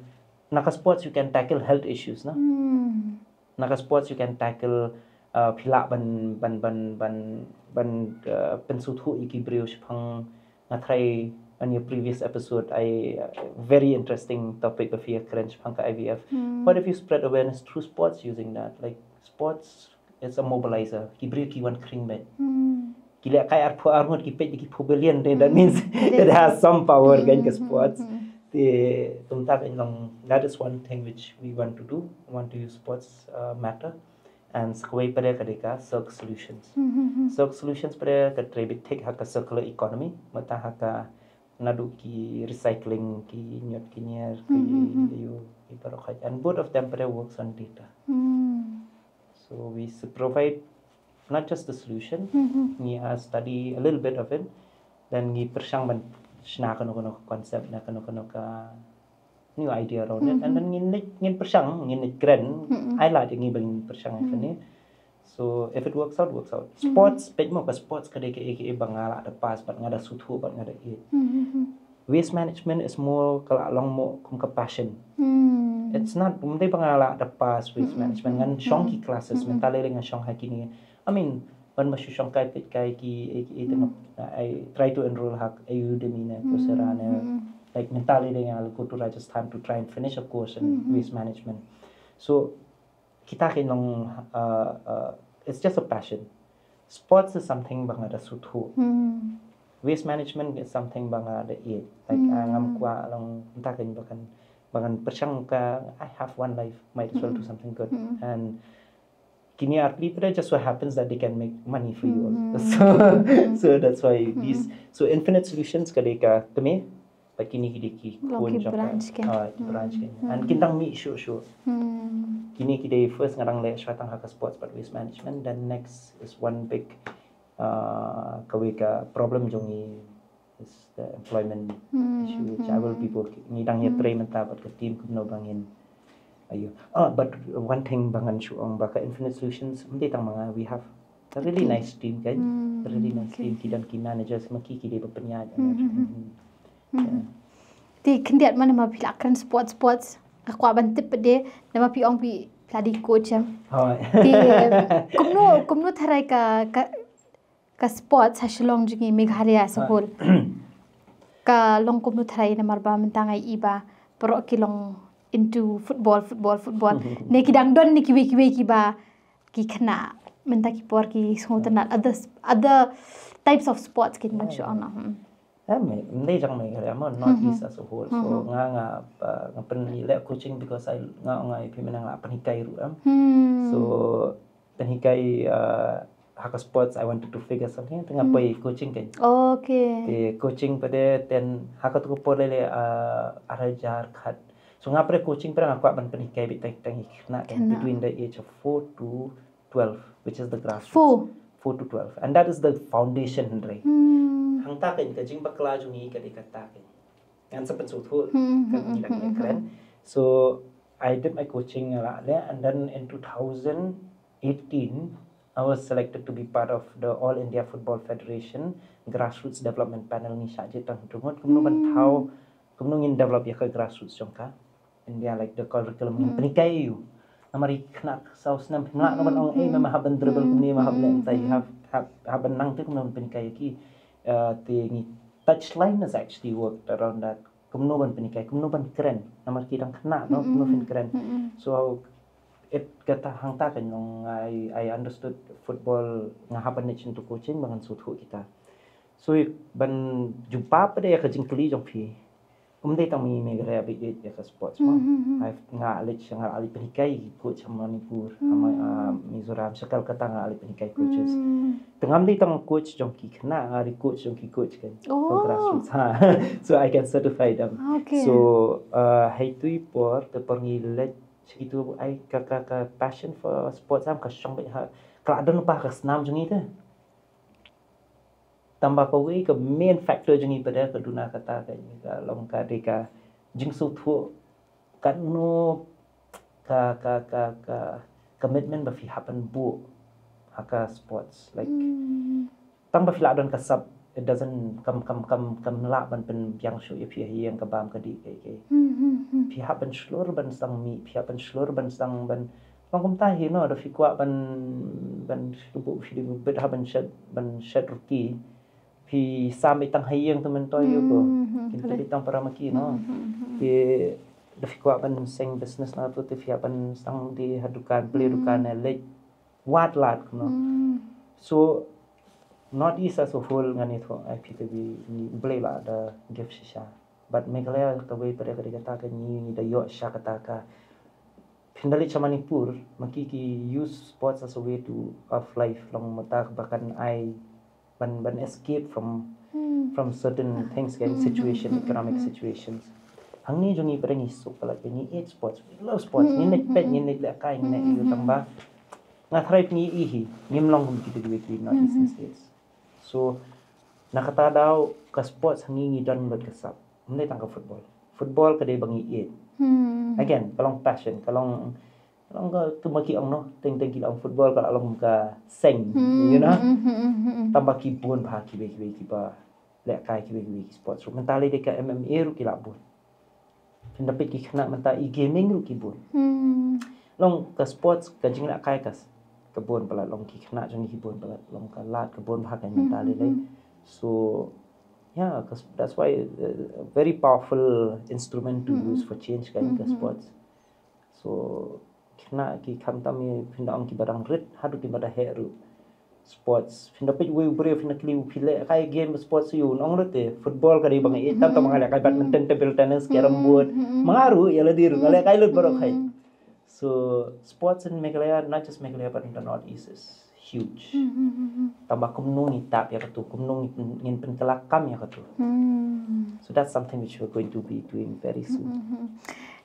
na ka sports you can tackle health issues na. Na ka sports you can tackle uh, phi lah ban ban ban ban ban uh, pynsngewthuh ïa ki briew shaphang nga trai On your previous episode, I uh, very interesting topic of your kren shaphang ka I V F. What if you spread awareness through sports using that? Like sports, it's a mobilizer. Ki briew ki wan khring beit. Ki leh kai arphew arngut ki peit ki phew billion de. That means it has some power kan ka sports. Te kumta kan long, that is one thing which we want to do. We want to use sports uh, matter. And sa kawei pat ka dei ka Circ Solutions. Circ Solutions pat ka trei beit thik ha ka circular economy, mynta ha ka naduh ki recycling, ki ñiot ki ñier, ki ïoh ki baroh khoit. And both of them pat works on data. So we s- provide not just the solution, ngi uh, study a little bit of it, then ngi pyrshang ban shna kano kano ka concept na kano kano ka new idea around it, and then ngin ngin pyrshang, ngin kren, ai lad ïa ngi ba ngin pyrshang ïa kane. So if it works out, works out. Sports, peit mo, ka sports ka dei kaei kaei ba nga la da pass bad nga da sngewthuh bad nga da ïeit. Waste management is more ka la long mo kum ka passion. It's not, um dei ba nga la da pass waste management, ngan shong ki classes, mynta lei lei ngan shong ha kine. I mean, ban ba shu shong kai peit kai ki, eh, ki, eh, tengok, uh, I try to enroll ha Udemy ne, Coursera ne. Like mynta lei lei nga go to Rajasthan to try and finish a course in waste management. So kita ki long, uh, uh, it's just a passion. Sports is something ba nga da sngewthuh. Waste management is something ba nga da ïeit. Like uh, ngam kwah long mynta kan ba kan ba ngan pyrshang ka, I have one life, might as well do something good. And kine artylli pat just so happens that they can make money for you all. So, so that's why these, so Infinite Solutions ka dei ka kmie, bad kine ki dei ki khun jong ka, ah, ki branch kan. And kin dang mih shuh shuh. Kine ki dei first nga dang leh shuwa tang ha ka sports bad waste management, then next is one big, ah, kawei ka problem jong ngi is the employment issue, which I will be working. Ngi dang ïa trei mynta bad ka team kumno ba ngin. Ayo. Ah, but one thing ba ngan shu ong ba ka Infinite Solutions, ym dei tang ma nga, we have a really nice team kan. A really nice team, ki don ki managers, ma ki ki dei ba pynïaid. Te khyndiat ma namar phi la kren sports, sports, nga kwah ban tip pat de, namar phi ong phi la dei coach em. Te kumno, kumno tharai ka, ka ka sports ha Shillong jong ngi, Meghalaya as a whole. Ka long kumno tharai namar ba mynta nga i ba baroh ki long into football, football, football. Ne ki dang don ne kiwei kiwei kiba ki khynnah mynta ki por ki sngewtynnat other, other types of sports kin ban shu ong. Em, ym dei jong Meghalaya mo, North East as a whole. So nga, nga, uh, nga pynleh coaching because I, nga, nga, phi mynta nga pynhikai ruh em. So pynhikai, uh, ha ka sports, I wanted to figure something, te nga poi coaching kan. Okay. Te coaching pat de, then ha kato ka por lei lei, uh, ar hajar khat. So nga pat de coaching pat nga kwah ban pynhikai beit tang, tang ki khynnah kan, between the age of four to twelve, which is the grassroots. Four. Four to twelve. And that is the foundation, hynrei. Hangta kan ka jingbakla jong ngi ka dei kata kan. Ngan sa pynsngewthuh kan ngi dang ïakren. So I did my coaching la leh, and then in two thousand eighteen I was selected to be part of the All India Football Federation Grassroots Development Panel. Ngi shah jied tang hynriew ngut kumno ban thaw, kumno ngin develop ïa ka grassroots jong ka India, like the curriculum, ngin pynhikai ïa u. Namar i khynnah saw snem phim lah ban ong, eh, me hap ban dribble kumne, me hap leh mynta, hap, hap, hap ban nang te kumno ban pynhikai ïa ki. Uh, te ngi, touchline has actually worked around that. Kumno ban pynhikai, kumno ban kren. Namar ki dang khynnah, no, kumno phin kren. So it, kata hangta kan long, I, I understood football, nga hap ban leit sha coaching ba ngan sngewthuh kita. So ban jubab pat de ïa ka jingkylli jong phi. Ym dei tang ma ngi Meghalaya ba ïeit ïa ka sports mo. I've, nga leit sha, nga leit pynhikai ki coach ha Manipur, ha Ma-, ah, Mizoram, sha Kolkata nga leit pynhikai coaches. Te ngam dei tang coach jong ki khynnah, nga dei coach jong ki coach kan. Oh. For grassroots, ha. So I can certify them. Okay. So, uh, ha itu i por, te por ngi leit sha kitu, ai ka, ka, ka passion for sports am ka shong beit ha, ka la don lypa ha ka snam jong ngi te. Tangba kawei ka main factor jong ngi pat de ka duna kata ka, ka long ka dei ka jingsngewthuh katno ka, ka, ka, ka commitment ba phi hap ban buh ha ka sports. Like, tangba phi lah don ka sap, it doesn't, kam, kam, kam, kam lah ban pynbiang shuh ïa phi ha ïing ka bam ka dih kaei kaei. Phi hap ban shlur ban sdang mih, phi hap ban shlur ban sdang ban, long kumta hi no, da phi kwah ban, ban shu buh phi dei bit ha ban shet, ban shet ruki. Phi sam beit tang ha ïing te myntoi ïa ko. Kin te bit tang para ma ki, no. Te da phi kwah ban seng business na tu, te phi hap ban sdang die ha dukan, plie dukan, eh, leit wad lad, no. So North East as a whole, ngan ïathuh, ai phi te bi, ngi, U Blei la da gift shisha. But Meghalaya kawei pat ka dei kata ka, ngi da ïoh shisha kata ka. Phin da leit sha Manipur, ma ki ki use sports as a way to, of life, long mynta ba kan ai ban, ban escape from, from certain things, kan, situation, economic situations. Hangne jong ngi pat ngi suk palat, ngi ïeit sports, we love sports, ngi ngeit peit, ngi ngeit lehkai, ngi ngeit ïa tang ba. Nga tharai phi ngi ïohi, ngim long kum kita kiwei kiwei North Eastern states. So na kata daw ka sports hangne ngi don lut ka sap. Ym dei tang ka football. Football ka dei ba ngi ïeit. Again, ka long passion, ka long, ka long ka tu ma ki ong, no, teng teng ki la ong football ka la long ka seng, you know. Tang ba ki bun bha kiwei kiwei kiba lehkai kiwei kiwei ki sports ruh. Mynta lei dei ka M M A ruh ki la bun. Phin da peit ki khynnah mynta e-gaming ruh ki bun. Long ka sports, ka jinglehkai ka s-, ka bun palat, long ki khynnah jong ngi ki bun palat, long ka lad ka bun bha ka mynta lei lei. So yeah, 'cause that's why, uh, a very powerful instrument to use for change ka, ka sports. So khynnah ki khamtam, phin da ong, kiba dang rit haduh kiba da heh ruh. Sports, phin da peit uwei u briew, phin da kylli u, phi lehkai game sports ïa u, un ong ruh te football ka dei ba nga ïeit, tam tam nga lehkai badminton, table tennis, carrom board. Ma nga ruh ïa lade ruh nga lehkai lut baroh hi. So sports in Meghalaya, not just Meghalaya but in the Northeast, is huge. Tang ba kumno ngi tap ïa katu, kumno ngi pyn-, ngin pynkylla kam ïa katu. So that's something which we're going to be doing very soon.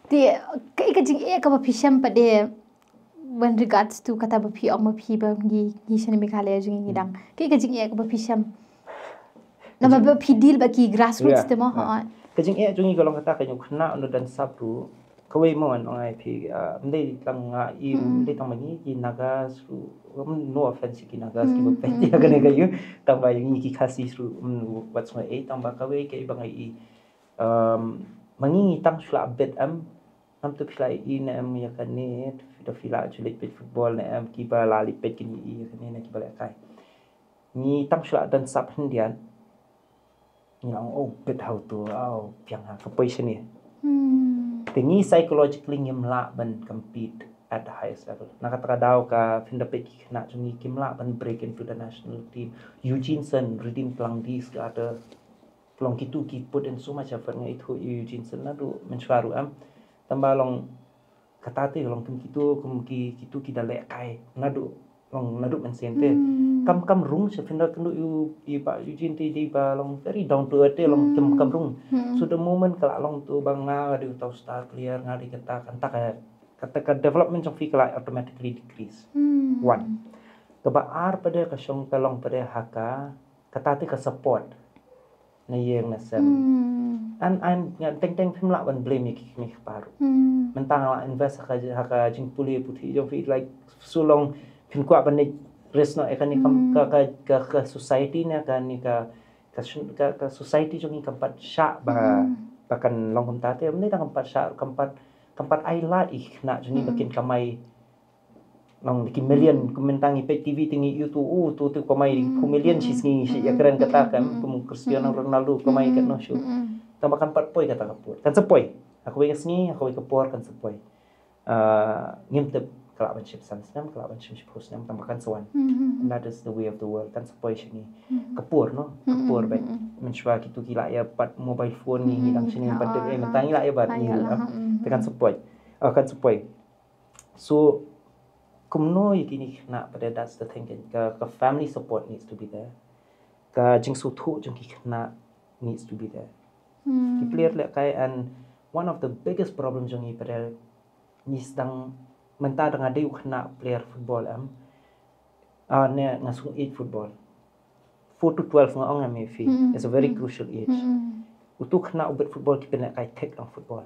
Te kaei ka jingeh kaba phi shem pat de, when regards to kata ba phi ong ma phi ba ngi, ngi sha Meghalaya jong ngi dang, kaei ka jingeh kaba phi shem? Namar ba phi deal bad ki grassroots te mo, ha. Ka jingeh jong ngi ka long kata, ka jingkhynnah u don sap ruh. Kawei mo ngan ong ai phi, ah, ym dei tang nga i, ym dei tang ma ngi, ki Nagas ruh, um, no offense ki Nagas kiba peit ïa kane ka ïing, tang ba ngi ki Khasi ruh, um, wat sngew ei, tang ba kawei kaei ba nga i, um, ma ngi ngi tang shu la bit, em, nam tu phi la i ne em ïa kane, da phi la ju leit peit football ne em, kiba la leit peit kine i ïa kane ne kiba lehkai. Ngi tang shu la don sap hyndiat. Ngi la ong, oh, bit ha uto, oh, biang ha, ka poi shane. Te ngi psychologically ngim lah ban compete at the highest level. Na kata ka daw ka, phin da peit ki khynnah jong ngi kim lah ban break into the national team. Eugene Sun, Redeem Tlangdi, Skater, long kitu ki put in so much effort, nga ithuh ïa Eugene Sun naduh mynshuwa ruh, em. Tang ba long kata te, long kum kitu, kum ki, kitu ki da lehkai naduh, long naduh mynsiem te. Kam, kam rung sha, phin da kynduh ïa u, ïa i Bah Eugene te, dei ba long very down to earth te, long kam, kam rung. So the moment ka la long tu ba nga dei uta u star player, nga dei kata, kata ka, kata ka development jong phi ka la automatically decrease. One. Kaba ar pat de ka shong ka long pat de ha ka, kata te ka support na ïing na sem. An, an, nga teng teng phim lah ban blame ïa ki kmie ki kpa ruh. Mynta nga la invest ha ka, ha ka jingpule puthi jong phi, like, so long phin kwah ban leit risk noh ïa kane ka, ka, ka, ka, ka society ne kane ka, ka, ka society jong ngi kam pat shah ba, ba kan long kumta te, mynta kam pat shah, kam pat, kam pat ai lad ïa ki khynnah jong ngi ba kin kamai Nong da ki million, kum mynta ngi peit T V te ngi ïohi tu, u tu, tu kamai da ki phew million shi sngi, shi ïakren kata kan, kum Cristiano Ronaldo kamai katno shuh. Tang ba kan pat poi kata ka por. Kan sa poi. Ha kawei ka sngi, ha kawei ka por kan sa poi. Ah, ngim tip, ka lah ban shim san snem, ka lah ban shim shiphew snem, tang ba kan sa wan. And that is the way of the world, kan sa poi shi ngi. Ka por, no? Ka por bad. Mynshuwa kitu ki lah ïa bat mobile phone ngi, ngi dang shi ngi bat, eh, mynta ngi lah ïa bat ngi. Te kan sa poi. Ah, kan sa poi. So kumno ïa kine ki khynnah pat de, that's the thing, ka, ka family support needs to be there. Ka jingsngewthuh jong ki khynnah needs to be there. Ki player lehkai, and one of the biggest problem jong ngi pat de, ngi sdang mynta da nga dei u khynnah player football em. Ah, ne nga sngewthuh football. Four to twelve nga ong em ïa phi. It's a very crucial age. Utu u khynnah u bit football, ki pynlehkai thik lang football.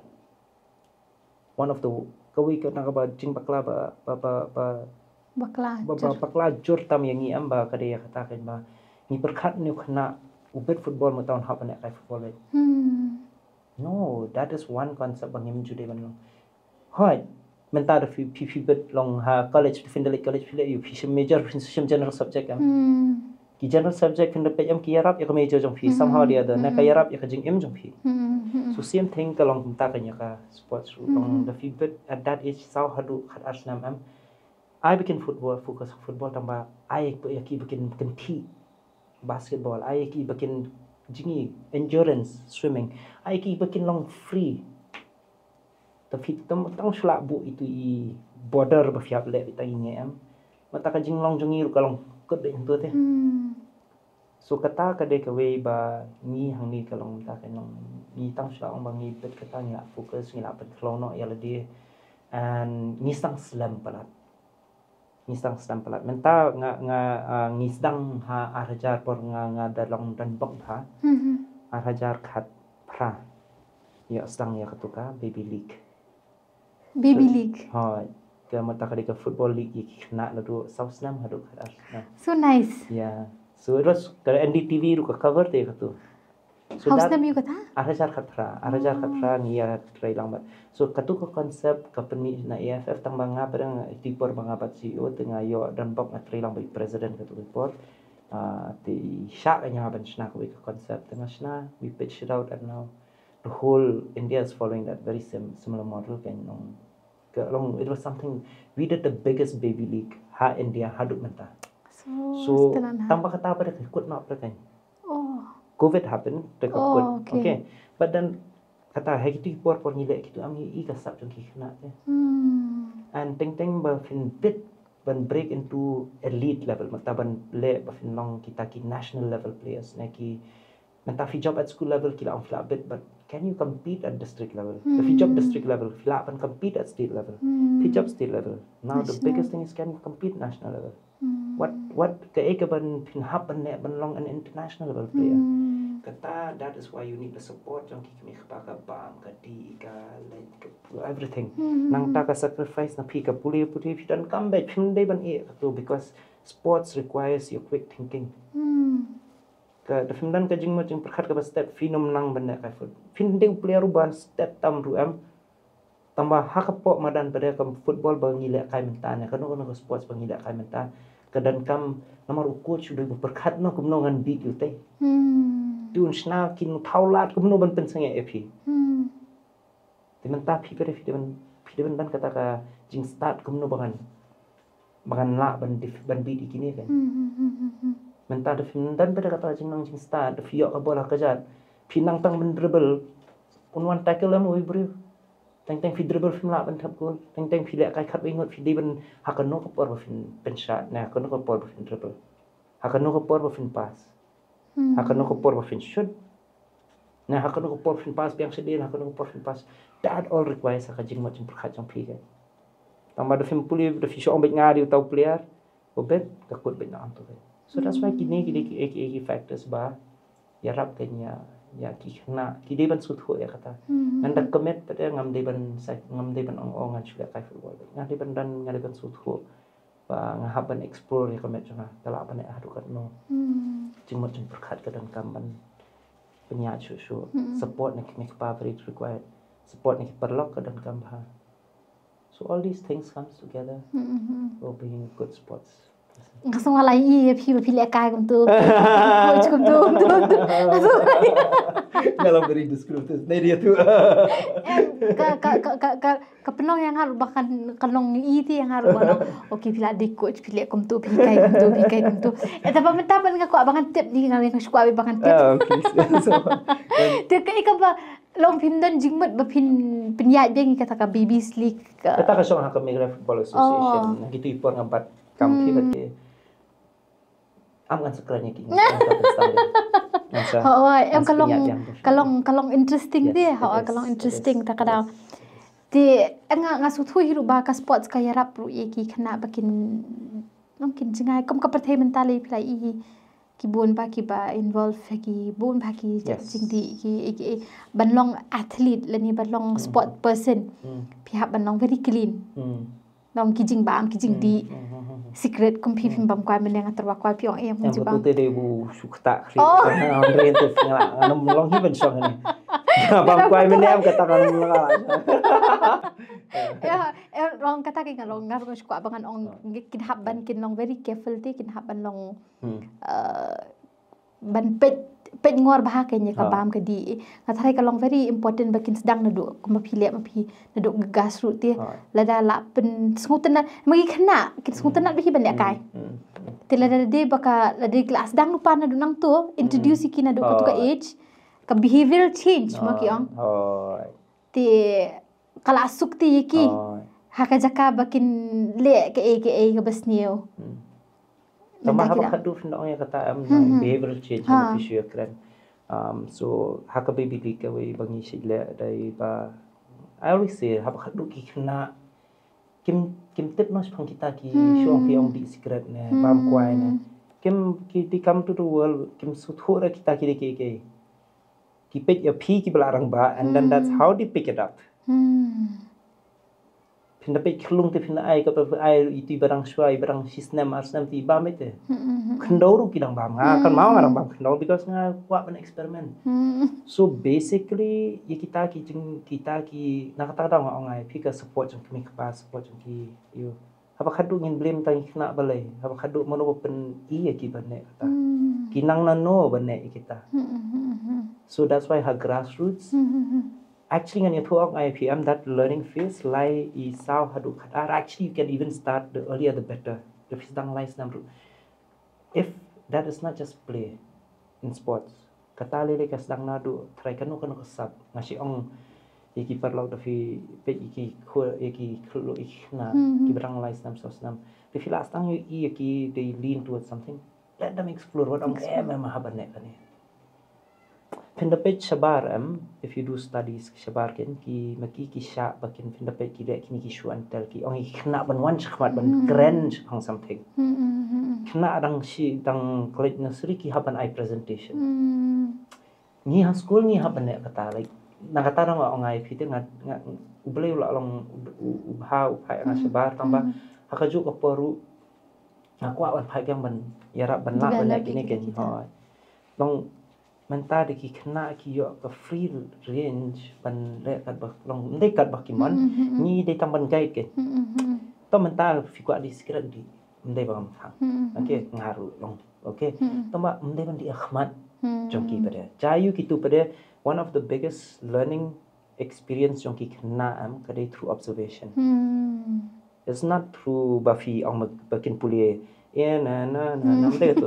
One of the, kawei ka na kaba jingbakla ba, ba, ba, ba, bakla, ba, ba, jur, bakla jur tam ïa ngi em ba ka dei ïa kata kan ba ngi pyrkhat une u khynnah u bit football, mynta un hap ban lehkai football beit. No, that is one concept ba ngim ju dei ban long. Hooid, mynta da phi, phi, phi bit long ha college, phi da leit college, phi leh ïa u, phi shim major, phi shim general subject em. Ki general subject phin da peit em ki ïarap ïa ka major jong phi, somehow or the other, ne ka ïarap ïa ka jingim jong phi. So same thing ka long kumta ka ïa ka sports ruh. Long da phi bit at that age, saw haduh khat ar snem em, ai ba kin football, focus football, tang ba ai ïa ki ba kin kynthih basketball, ai ïa ki ba kin jingïa endurance swimming, ai ïa ki ba kin long free. Ta phi tam tang shlak bu itu i border ba phi hap leh bita i nge em. Mata ka jinglong jong i ruh ka long kut de tu te. So kata ka dei kawei ba ngi hangne ka long ta ka long ngi tang shlak ong ba ngi bet kata ngi la focus, ngi la bet klong no ïa lade. And ngi stang slem palat. Ngi stang slem palat. Mynta nga nga ah, ngi sdang ha ar hajar por nga nga da long don bok ha. Ar hajar khat phra. Ïa sdang ïa katu ka baby league. Baby league. Ha, ka mata ka dei ka football league ïa ki khynnah naduh saw snem haduh khat ar snem. So nice. Yeah. So it was ka N D T V ruh ka cover te katu. So haw snem ïa kata? Ar hajar khat phra, ar hajar khat phra ngi ïa trei lang bad. So katu ka concept ka pynmih na A F F tang ba nga pyrshang ïa ti por ba nga bat C E O te nga ïoh don bok nga trei lang bad president katu ka por. Ah, te shah ka ïa ban shna kawei ka concept te nga shna, we pitch it out and now the whole India is following that very sim, similar model kan nong. Ka long it was something we did the biggest baby league ha India haduh mynta. So tang ba kata ba da ka kut nok da kan. Oh. Covid happened, da ka kut. Oh, okay. Okay. But then kata ha kitu por por ngi leh kitu am ngi i ka sap jong ki khynnah te. And teng teng ba phin bit ban break into elite level, mata ban leh ba phin long kita ki national level players ne ki. Mynta phi jop at school level ki la ong phi la bit, but can you compete at district level? If phi jop district level, phi lah ban compete at state level. Phi jop state level. Now the biggest thing is, can you compete national level? What what ka e ka ban phin hap ban ne ban long an international level player. Kata that is why you need the support jong ki kmie kpa ka bam ka di ka leh ka everything. Nangta ka sacrifice na phi ka pule pule phi don kam bad phin dei ban e katu because sports requires your quick thinking. Ka da phim don ka jingmut jingpyrkhat kaba stet phin ym nang ban leh kai foot. Phin dei u player uba stet tam ruh em. Tang ba ha ka pok madan ba dei ka football ba ngi leh kai mynta ne kano kano ka sports ba ngi leh kai mynta. Ka donkam namar u coach u dei ba pyrkhat no kumno ngan beat ïa u te. Te un shna kin thaw lad kumno ban pynsangeh ïa phi. Te mynta phi phi dei ban phi dei ban don kata ka jingstad kumno ba ngan ba ngan lah ban dif ban beat ïa kine kan. Mynta da phi don ba da kata ka jingnang jingstad da phi ïoh ka bol ha ka jat phi nang tang ban dribble un wan tackle em u briew. Teng teng phi dribble phim lah ban thap goal. Teng teng phi leh kai khat wei ngut phi dei ban ha kano ka por ba phin pynshot ne ha kano ka por ba phin dribble. Ha kano ka por ba phin pass. Ha kano ka por ba phin shoot. Na ha kano ka por phin pass biang shadien ha kano ka por phin pass. That all requires ha ka jingmut jingpyrkhat jong phi kan. Tang ba da phim pule da phi shong bad nga dei u tau player. U bet ka kut bet na am tu kan. So that's why kine ki dei ki ki ki factors ba ïarap kan ïa ïa ki khynnah ki dei ban sngewthuh ïa kata. Ngan da commit pat ngam dei ban sa ngam dei ban ong ong ngan shu leh kai football. Nga dei ban don nga dei ban sngewthuh. Ba nga hap ban explore ïa ka met jong nga ka lah ban eh haduh katno. Jingmut jingpyrkhat ka donkam ban pynïaid shuh shuh. Support na ki kmie kpa very required. Support na ki paralok ka donkam bha. So all these things comes together for being a good sports person. Nga sngewlai ïa phi ba phi leh kai kumtu. Coach kumtu kumtu kumtu. Nga long very descriptive. Nei dia tu. Ka ka ka ka ka ka pynlong ïa nga ruh ba kan kan long i ti ïa nga ruh ba long. Okay phi la dei coach phi leh kumtu phi kai kumtu phi kai kumtu. Eh taba mynta ban nga kwah ba ngan tip ni nga nga kwah ba ngan tip. Ah, please. So, te ka i ka ba long phin don jingmut ba phin pynïaid biang ïa kata ka baby league ka. Kata ka shong ha ka Meghalaya Football Association. Oh. Kitu i por nga bat kam phi ba te. Am ngan sakran ïa ki. Hooid, em ka long ka long ka long interesting de, hooid ka long interesting ta ka daw. Te nga nga sngewthuh hi ruh ba ka sports ka ïarap ruh ïa ki khynnah ba kin long kin jngai kum ka pyrthei mynta lei phi la i ki bun ba ki ba involve ki bun ba ki jingdih ki ban long athlete lane ban long sport person. Phi hap ban long very clean. Nong ki jingbam ki jingdih. Secret kum phi phim bam kwai mynne nga tyrwa kwai phi ong em. Em jingba tu te dei bu shu kata khri. Oh. Nga ong re te phi nga la nga long hi ban shong ni. Bam kwai mynne em kata kan lang. Ya, eh, long kata ki ngan long, nga ruh nga shu kwah ba ngan ong, kin hap ban, kin long very careful te, kin hap ban long, Hmm. eh, ban peit, peit ngor bha ka ïa ka bam ka dih. Nga tharai ka long very important ba kin sdang naduh, kumba phi leh ma phi, naduh ka grassroot te. Lada la pynsngewtynnat, ma ki khynnah kin sngewtynnat bha hi ban lehkai. Hmm. Te lada dei ba ka, lada dei ka la sdang lypa naduh nangto, introduce ïa ki naduh kato ka age, ka behavioral change ma ki ong. Oh. Te ka la suk te ïa ki. Oh. Ha ka jaka ba kin leh kaei kaei kaba sniew. Hmm. Tang ba haba khatduh phin ong ïa kata em, behavioral change, ha, phi shu ïakren. Um, so ha ka Baby League kawei ba ngi shu leh dei ba, I always say, haba khatduh ki khynnah kim, kim tip noh shaphang kita ki, shu ong phi ong dih sikret ne, bam kwai ne. Kim, ki, they come to the world, kim sngewthuh ruh kita ki dei kiei kiei. Ki peit ïa phi kiba la rangbah, and then that's how they pick it up. Hmm. Phin da peit khyllung te phin ai, kaba ai ïa i ba dang shuwa, i ba dang shi snem ar snem te i bam ïa te. Khyndew ruh ki dang bam, nga kan, ma nga dang bam khyndew because nga kwah ban experiment. So basically ïa kita ki jing, kita ki, na kata ka daw nga ong ai phi, ka support jong ki kmie kpa, support jong ki ïa u. Haba khatduh ngin blame tang ïa ki khynnah balei? Haba khatduh mano ba pyni ïa ki ban leh kata? Ki nang nano ban leh ïa kita? So that's why ha grassroots, actually ngan ïathuh ong I P M, that learning phase, lai i saw haduh khatar, actually you can even start, the earlier the better. The phase dang lai snem ruh. If that is not just play in sports, kata lei lei ka sdang naduh trai kano kano ka sap. Nga shu ong ïa ki paralok, da phi peit ïa ki khur, ïa ki khyllung, ïa ki khynnah kiba dang lai snem saw snem, da phi la sdang ïa ki, they lean towards something. Let them explore. Wat ong em em ha ban leh kane. Phin da peit shabar em, if you do studies shabar kin, ki ma ki ki shah ba kin, phin da peit ki leh kine ki show and tell, ki ong ïa ki khynnah ban wan shakhmat, ban kren shaphang something. Khynnah dang shi, dang college nursery ki hap ban ai presentation. Ngi ha skul ngi hap ban leh kata, like, na kata dang ong ai phi te, nga, nga, U Blei u la long u, u bha, u phai nga shabar, tang ba ha kajuh ka por ruh nga kwah ban phai biang ban ïarap ban lah ban leh kine kin. Hooid. Long mynta da ki khynnah ki ïoh ka free range ban leh katba long, ym dei katba ki mon, ngi dei tang ban guide kin. To mynta phi kwah dih sikret dih, ym dei ba ngam thang. Okay, nga ruh long. Okay. Tang ba ym dei ban dih ha khmat jong ki pat de. Jia ïa kitu pat de, one of the biggest learning experience jong ki khynnah em ka dei through observation. It's not through ba phi ong ba kin pule, eh, na na na na, ym dei tu.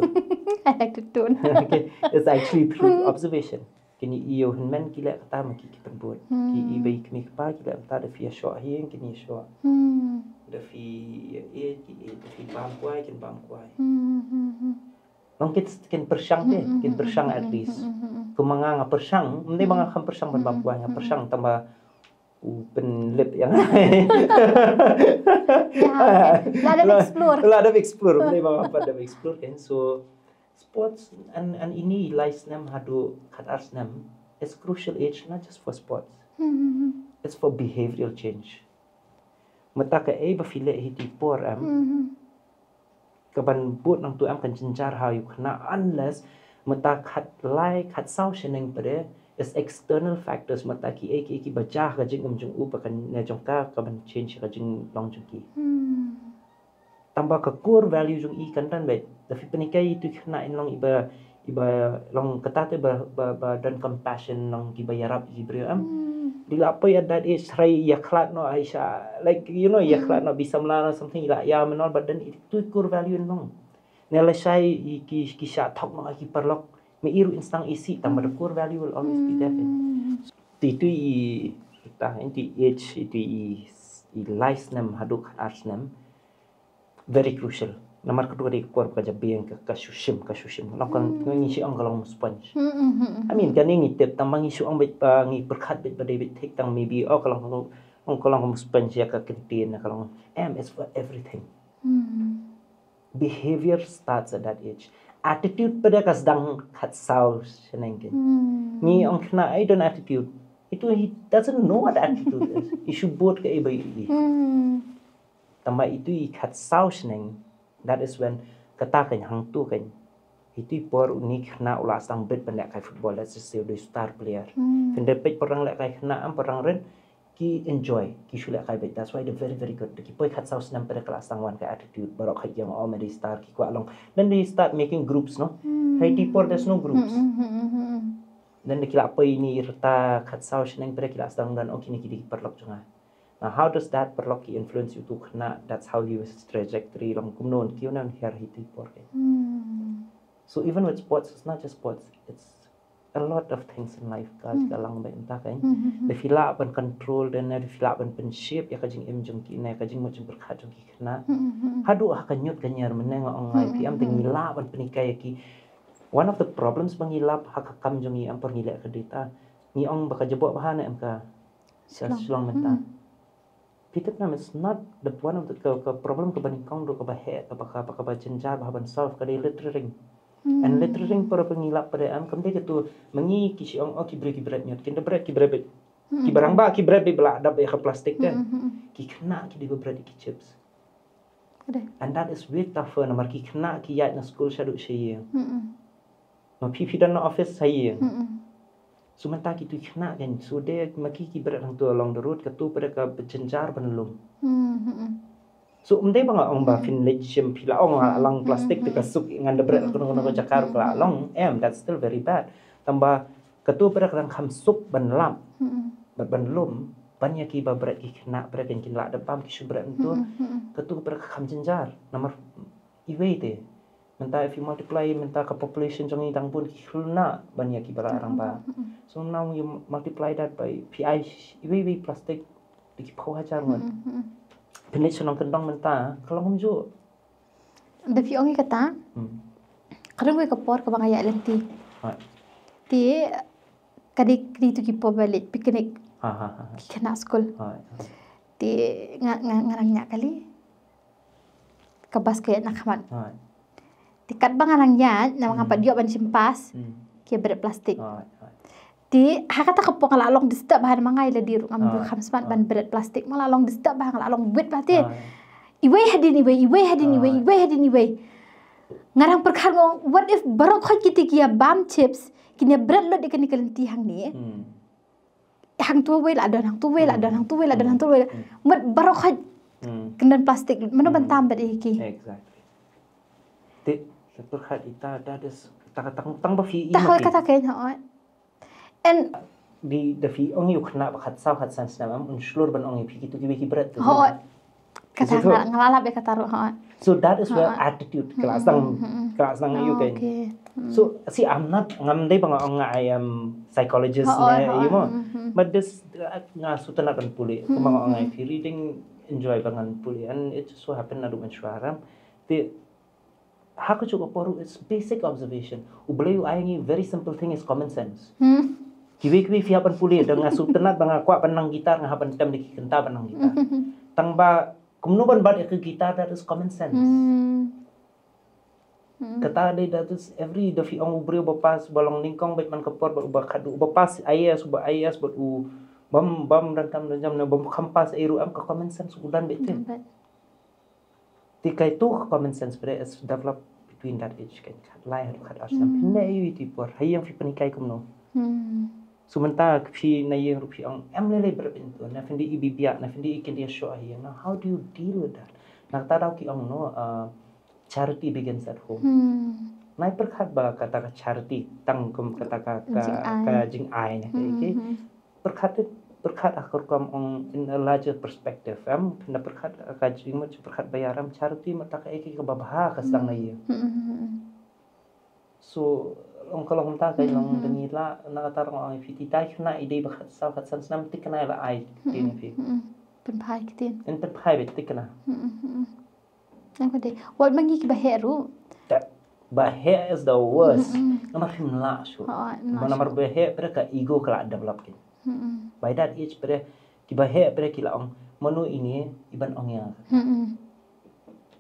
I like the tone. Okay, it's actually through observation. Kin ïoh hynmen ki leh kata ma ki ki pynbud. Ki i ba i kmie kpa ki leh kata, da phi ïa shoh hi kin ïa shoh. Da phi ïa, eh, ki, eh, da phi bam kwai kin bam kwai. Long kin, kin pyrshang te, kin pyrshang at least. Kumba nga, nga pyrshang, ym dei ba nga kham pyrshang ban bam kwai, nga pyrshang tang ba u pynlip ïa nga. Lah dep explore. Lah dep explore, ym dei ba nga pat dep explore kan. So sports, and, and ine i lai snem haduh khatar snem, it's crucial age not just for sports. It's for behavioral change. Mynta kaei ba phi leh hi te por em, ka ban bud nangtu em kan jynjar ha u khynnah, unless mynta khatlai khatsaw shaneng pat de, is external factors, mynta kiei kiei kiba jia ha ka jingim jong u ba kan, ne jong ka, ka ban change ka jinglong jong ki. Tang ba ka core value jong i kan don beit. Da phi pynhikai ïa itu i khynnah in long iba, iba long kata te ba, ba, ba don compassion, long kiba ïarap ïa ki briew em. Dei la poi at that age, trai ïa khlad noh, ai sha, like, you know, ïa khlad noh, bi samla noh something, ïa la ïa menor, but then itu i core value in long. Ne lashai i ki, ki shah thok noh ïa ki paralok, ma i ruh in sdang isih, tang ba the core value will always be there. Te itu i, ta, itu i age, itu i, i lai snem haduh khatar snem, very crucial. Namar katu ka dei ka por ba ka jabieng, ka, ka shu shim, ka shu shim. Long ka, ngi shu ong ka long sponge. I mean, kane ngi tip, tang ba ngi shu ong beit ba, ngi pyrkhat beit ba dei beit thik, tang maybe, oh, ka long, ka long, ka long sponge ïa ka ktien, ka long, em, it's for everything. Behavior starts at that age. Attitude pat de ka sdang khatsaw shaneng kein. Ngi ong khynnah, I don't attitude. Itu he doesn't know what attitude is. I shu bud kaei ba i. Tang ba itu i khatsaw shaneng, that is when kata kein hangtu kein Iti por uni khynnah u la sdang bit ban lehkai football, let's just say u dei star player. Phin da peit parang lehkai khynnah em parang ren ki enjoy, ki shu lehkai bit. That's why they're very, very good. Ki poi khatsaw snem pyrshah ka la sdang wan ka attitude. Baroh khat ki ong, oh, me dei star, ki kwah long. Then they start making groups, no? Hai ti por there's no groups. Then da ki la poi ni rta khatsaw snem pyrshah ki la sdang dan, oh, kine ki dei ki paralok jong nga. Now, how does that paralok ki influence you to khynnah? That's how you trajectory long kumno ki un hiar hi ti por ke. So even with sports, it's not just sports. It's a lot of things in life ka ka lang ba inta ka. Da phi lah ban control dan da phi lah ban pynshape ïa ka jingim jong ki ne ka jingmut jingpyrkhat jong ki khynnah. Haduh ha ka ñiut ka ñiar mynne nga ong ngai phi em te ngi lah ban pynhikai ïa ki. One of the problems ba ngi lap ha ka kam jong ngi em por ngi leh ka dei ta. Ngi ong ba ka jabok ba ha ne em ka Shlong. Shlong mynta. Phi tip nam, it's not the one of the ka, ka problem kaba nyngkong ruh kaba heh, kaba ka, kaba jynjar ba ban solve ka dei littering. And littering por ba ngi lap pat em kam dei katu ma ngi ki shu ong, oh, ki briew ki bret ñiut, kin da bret ki bret bit. Ki barang ba ki bret bit ba la dap ïa ka plastik te. Ki khynnah ki dei ba bret ki chips. Ka dei. And that is way tougher namar ki khynnah ki ïaid na skul shaduh sha ïing. Ma phi phi don na office sha ïing. So mynta ki tu khynnah kan, so de ma ki ki bret hangtu along the road, katu pat ka jynjar ban lum. So ym dei ba nga ong ba phin leit shim, phi la ong la long plastik te ka suk, ngan da bret kano kano ka jaka ruh ka la long em, that's still very bad. Tangba katu pat ka dang kham suk ban lap bad ban lum ban ïa ki ba bret ki khynnah, bret kin kin la da bam ki shu bret ntu. Katu pat ka kham jynjar namar iwei te. Mynta if you multiply mynta ka population jong ngi dang bun ki khynnah ban ïa ki ba la rangbah. So now you multiply that by phi ai iwei iwei plastik da ki phew hajar ngut. Pynleit sha nongkyndong mynta ka long kumjuh. Da phi ong ïa kata. Ka dang wei ka por kaba nga ïaid lynti. Te ka dei, ka dei tu ki por ba leit picnic. Ki khynnah skul. Te nga, nga, nga nang ñiah kali. Ka bas ka ïaid na khmat. Te katba nga nang ïaid, namar nga pat ïoh ban shim pass, ki bret plastik. Te ha kata ka por nga la long disturb bha namar nga ïa lade ruh ngam ju kham smat ban bret plastik. Nga la long disturb bha, nga la long wit bha te. Iwei hadien iwei, iwei hadien iwei, iwei hadien iwei. Nga dang pyrkhat nga ong, what if baroh khoit kita ki ïa bam chips, kin ïa bret lut ïa kane ka lynti hangne. Hangtu wei la don, hangtu wei la don, hangtu wei la don, hangtu wei la. Mut baroh khoit kin don plastik. Mano ban tam bad ïa ki. Exactly. Te, te pyrkhat ita, that is, ta, ta, tang ba phi. Ta hoi kata kein, hoi. And di, da phi ong ïa u khynnah ba khatsaw khatsan snem, em, un shlur ban ong ïa phi kitu kiwei ki bret tu. Hoi. Kata nga, nga la lap ïa kata ruh, hoi. So that is where attitude, ka la sdang, ka la sdang ïa u kein. So, see, I'm not, ngam dei ba nga ong nga I am psychologist ne, you know. But this, uh, nga sngewtynnat ban pule, kumba nga ong nga phi reading, enjoy ba ngan pule, and it just so happen naduh mynshuwa ram. Te, ha kajuh ka por ruh, it's basic observation. U Blei u ai ngi very simple thing is common sense. Kiwei kiwei phi hap ban pule, da nga sngewtynnat ba nga kwah ban nang guitar, nga hap ban tem da ki kynta ban nang guitar. Tang ba kumno ban bat ïa ka guitar, that is common sense. Kata dei, that is every, da phi ong u briew ba pass, ba long nyngkong beit man ka por, ba, ba khadduh, ba pass I A S, ba I A S, ba u bam, bam dang tam dang jam ne bam kham pass ei ruh em, ka common sense u dang beit te. Te kaitu ka common sense pat is develop between that age, kan khatlai haduh khatar snem. Phin leh aïu ïa ti por, ha ïing phi pynhikai kumno? So mynta phi na ïing ruh phi ong em lei lei bret pyntu, na phin dei i bibiah, na phin dei i kyndiah shuh ha ïing. Now how do you deal with that? Na kata daw ki ong no, uh, charity begins at home. Nai pyrkhat ba kata ka charity tang kum kata ka, ka jingai, ka jingai ne ka ïa ki. Pyrkhat, pyrkhat ha ka rukom ong in a larger perspective, em, pynda pyrkhat ha ka jingmut, pyrkhat ba ïaram, charity mut ta ka ïa ki kaba bha ka sdang na ïa. So ong ka long kumta ka long da ngi la na kata ruh ong phi ti tai khynnah i dei ba khatsaw khatsan snem, thikna la ai ktien phi. Pynphai ktien. In pynphai beit thikna. Nang ka dei. Wat ma ngi kiba heh ruh. Ba heh is the worst. Namar phim lah shuh. Namar ba heh pat ka ego ka la develop kein. By that age pat kiba heh pat ki la ong mano ine i ban ong ïa.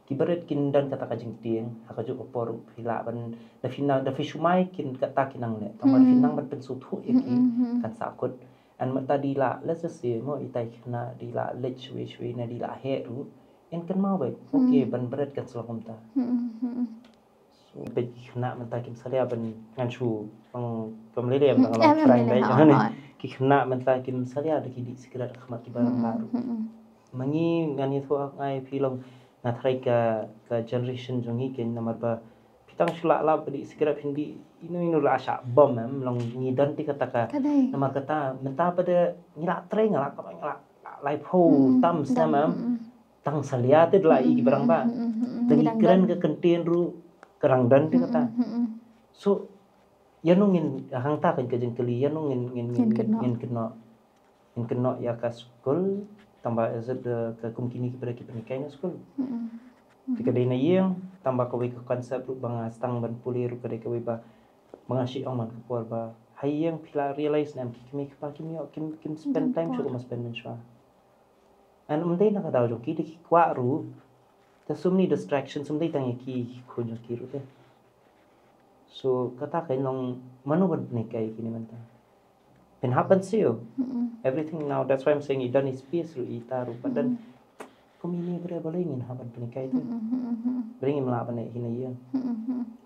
Ki bret kin don kata ka jingtieng ha kajuh ka por phi lah ban da phi nang, da phi shu mai kin kata ki nang leh. Tang ba phi nang ban pynsngewthuh ïa ki kan sahkut. And mynta di la, let's just say mo, itai khynnah di la leit shwe shwe ne di la heh ruh. In kynmaw beit, okay, ban bret kan sa long kumta. Peit ki khynnah mynta kim salia ban ngan shu ong kam lei lei ban ngan ong prank beit. Ki khynnah mynta kim salia da ki dih sikret ha khmat ki balang baroh. Ma ngi ngan ïathuh ha ngi phi long nga tharai ka ka generation jong ngi kein namar ba phi tang shu lah lap dih sikret phin dih ino ino la shah bom em long ngi don te kata ka. Namar kata mynta pat de ngi lah trei nga lah kaba ngi lah lai phew tam snem em. Tang salia te da la i ki barang ba. Da ngi kren ka kyntien ruh ka rang don te kata. So ïa nong ngin hangta kan ka jingkylli ïa nong ngin ngin ngin ngin kynnoh. Ngin kynnoh ïa ka skul tang ba is it ka kum kine ki para ki pynhikai na skul. Te ka dei na ïing tang ba kawei ka concept ruh ba nga stang ban pule ruh ka dei kawei ba ba nga shu ong man ka por ba ha ïing phi la realize ne em ki kmie ki kpa kim ïoh kim kim spend time shuh kumba spend mynshuwa. Ngan ym dei na ka daw jong ki da ki kwah ruh. There's so many distractions, ym dei tang ïa ki ki khun jong ki ruh te. So kata ka long mano ban pynhikai ïa kine mynta. Phin hap ban siew. Everything now, that's why I'm saying i don i space ruh ita ruh pat don. Kum ine bre balei ngin hap ban pynhikai te. Balei ngim lah ban leh hi na ïing.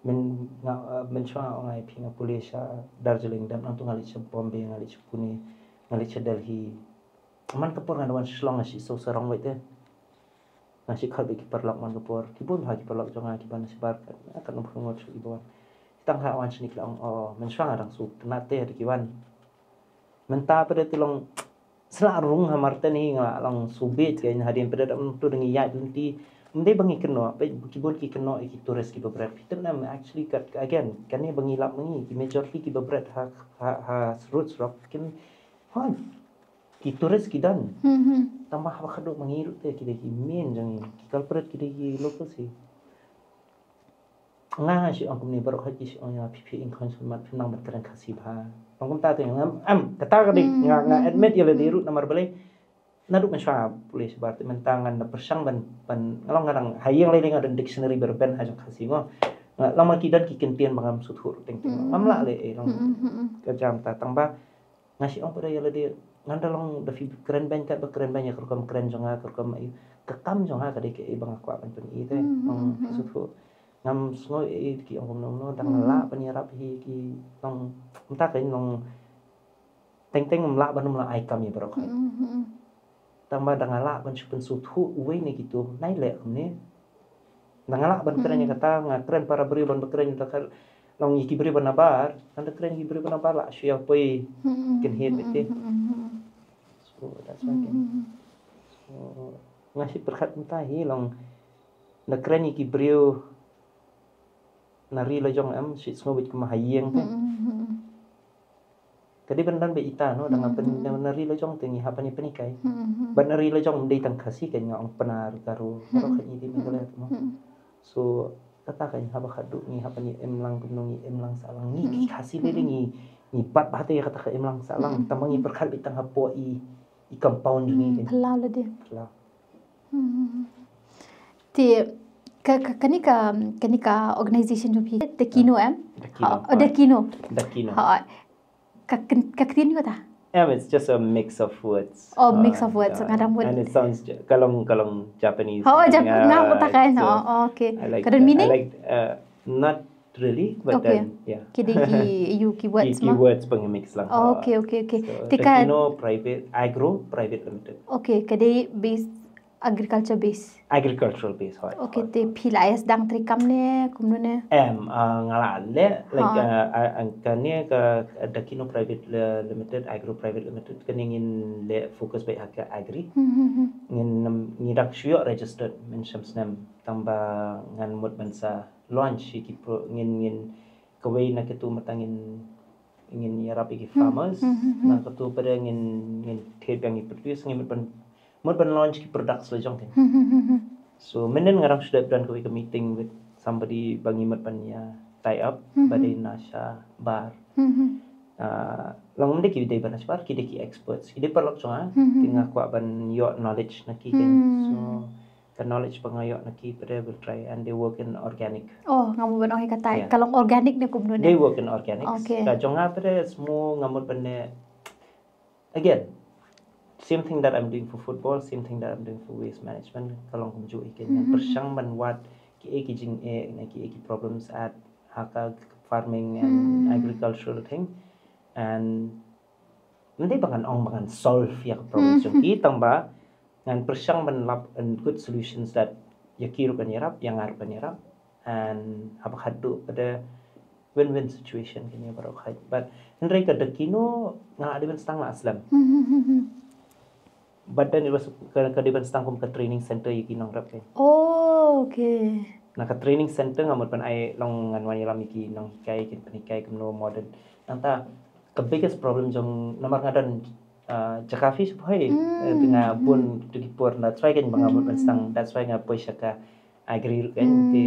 Myn nga mynshuwa nga ong ai phi nga pule sha Darjeeling dap nangtu nga leit sha Bombay nga leit sha Pune nga leit sha Delhi. Man ka por nga da wan sha Shillong nga shu siew sarong beit te. Nga shu khot beit ki paralok man ka por ki bun bha ki paralok jong nga kiba na shabar katno phew ngut shu kiba wan. Tang ha wan shane ki la ong o mynshuwa nga dang shu tynnat te da ki wan. Mynta pat de te long sla rung ha Marten hi nga la long shu beit kein hadien pat de da ym tu da ngi ïaid lynti. Ym dei ba ngi kynnoh peit ki bun ki kynnoh ïa ki tourist kiba bret phi tip ne em actually kat again kane ba ngi lap ma ngi ki majority kiba bret ha ha ha Roots Rock kin hoi. Ki tourist ki don. Tang ba haba khadduh ma ngi ruh te ki dei ki main jong ngi ki culprit ki dei ki locals hi. Nga shu ong kumne baroh ha ki shu ong ïa phi phi in khon shu mat phi nang ban kren Khasi bha. Ong kumta te ngam am kata ka dei nga nga admit ïa lade ruh namar balei. Naduh mynshuwa pule shabar te mynta ngan da pyrshang ban ban nga long nga dang ha ïing lei lei nga don dictionary ba rben ha jong Khasi ngo. Nga long ma ki don ki kyntien ba ngam sngewthuh ruh teng teng ngam lah leh ei long ka jam ta tang ba. Nga shu ong pat ïa lade ngan da long da phi kren beiñ kat ba kren beiñ ïa ka rukom kren jong nga ka rukom ïa ka kam jong nga ka dei kaei ba nga kwah ban pyni te. Ong phi sngewthuh ngam sngew ei ki ong kumno kumno dang lah ban ïarap hi ki ong mynta ka ong teng teng ngam lah ban ym lah ai kam ïa baroh. Tang ba dang lah ban shu pynsngewthuh uwei ne kitu nai leh kumne. Dang lah ban kren ïa kata nga kren para briew ban ba kren ïa kata long ïa ki briew ba nabar kan da kren ïa ki briew ba nabar lah shu ïa poi kin hit bete. So that's why kan so nga shi pyrkhat mynta hi long da kren ïa ki briew na ri la jong em shi sngew bit kumba ha ïing te. Ka dei ban dang ba ita no dang ban na ri la jong te ngi hap ban ïa pynhikai. Ban na ri la jong dei tang Khasi ka ngi ong Pnar Garo baroh ka ngi dei Meghalaya no. So kata ka ngi hap ba khadduh ngi hap ban ïa im lang kumno ngi im lang sah lang ngi ki Khasi dei dei ngi ngi bat ba te kata ka im lang sah lang tang ba ngi pyrkhat bit tang hapoh i i compound ngi. Phyllaw la dei. Phyllaw. Te ka ka kani ka kani ka organization jong phi Dakino em? Dakino. Oh, Dakino. Dakino. Ha. Ka ktien ka ta? Yeah, it's just a mix of words. Oh, mix of words. Nga dang word. And it sounds ka long ka long Japanese. Oh, Japanese. Nga kata kan. Oh, okay. Ka don meaning? I like uh, not really, but okay. Then yeah. Ki dei ki yu ki words. Ki words pang mix lang. Oh, okay, okay, okay. So, Dakino Private Agro Private Limited. Okay, ka dei base agriculture base. Agricultural base hoi. Okay, te phi la ïa sdang trei kam ne kumno ne? Em nga la leh like kane ka Dakino Private Limited, Agro Private Limited kane ngin leh focus beit ha ka agri. Ngin ngi dang shu ïoh registered mynshem snem tang ba ngan mut ban sa launch ïa ki pro ngin ngin kawei na kitu mynta ngin ngin ïarap ïa ki farmers na kitu pat ngin ngin thied biang ïa ki produce ngin mut ban mut ban launch ki products la jong te. So mynnin nga dang shu dep don kawei ka meeting with somebody ba ngi mut ban ïa tie up ba dei na shabar. Long ym dei ki dei ba na shabar ki dei ki experts ki dei paralok jong nga. Te nga kwah ban ïoh knowledge na ki kan. So ka knowledge ba nga ïoh na ki pat will try and they work in organic. Oh nga mut ban ong ïa kata ka long organic ne kumno ne? They work in organic. Okay. Ka jong nga pat smo nga mut ban ne again same thing that I'm doing for football, same thing that I'm doing for waste management ka long kumjuh hi kan ngan pyrshang ban wad ki ei ki jing ei ne ki ei ki problems at ha ka farming and agricultural thing. And ym dei ba ngan ong ba ngan solve ïa ka problem jong ki, tang ba ngan pyrshang ban lap in good solutions that ïa ki ruh kan ïarap, ïa nga ruh kan ïarap. And haba khatduh pat de win-win situation kan ïa baroh khat. But hynrei ka dak kino nga la dei ban stang la slem. But then it was ka, ka dei ban stang kum ka training center ïa ki nongrep kan. Oh, okay. Na ka training center nga mut ban ai long ngan wan ïalam ïa ki nonghikai, kin pynhikai kumno modern. Nangta ka biggest problem jong namar nga don uh, jaka phi shu poi nga bun tu ki por, that's why kan ba nga mut ban stang, that's why nga poi sha ka agri ruh kan. Te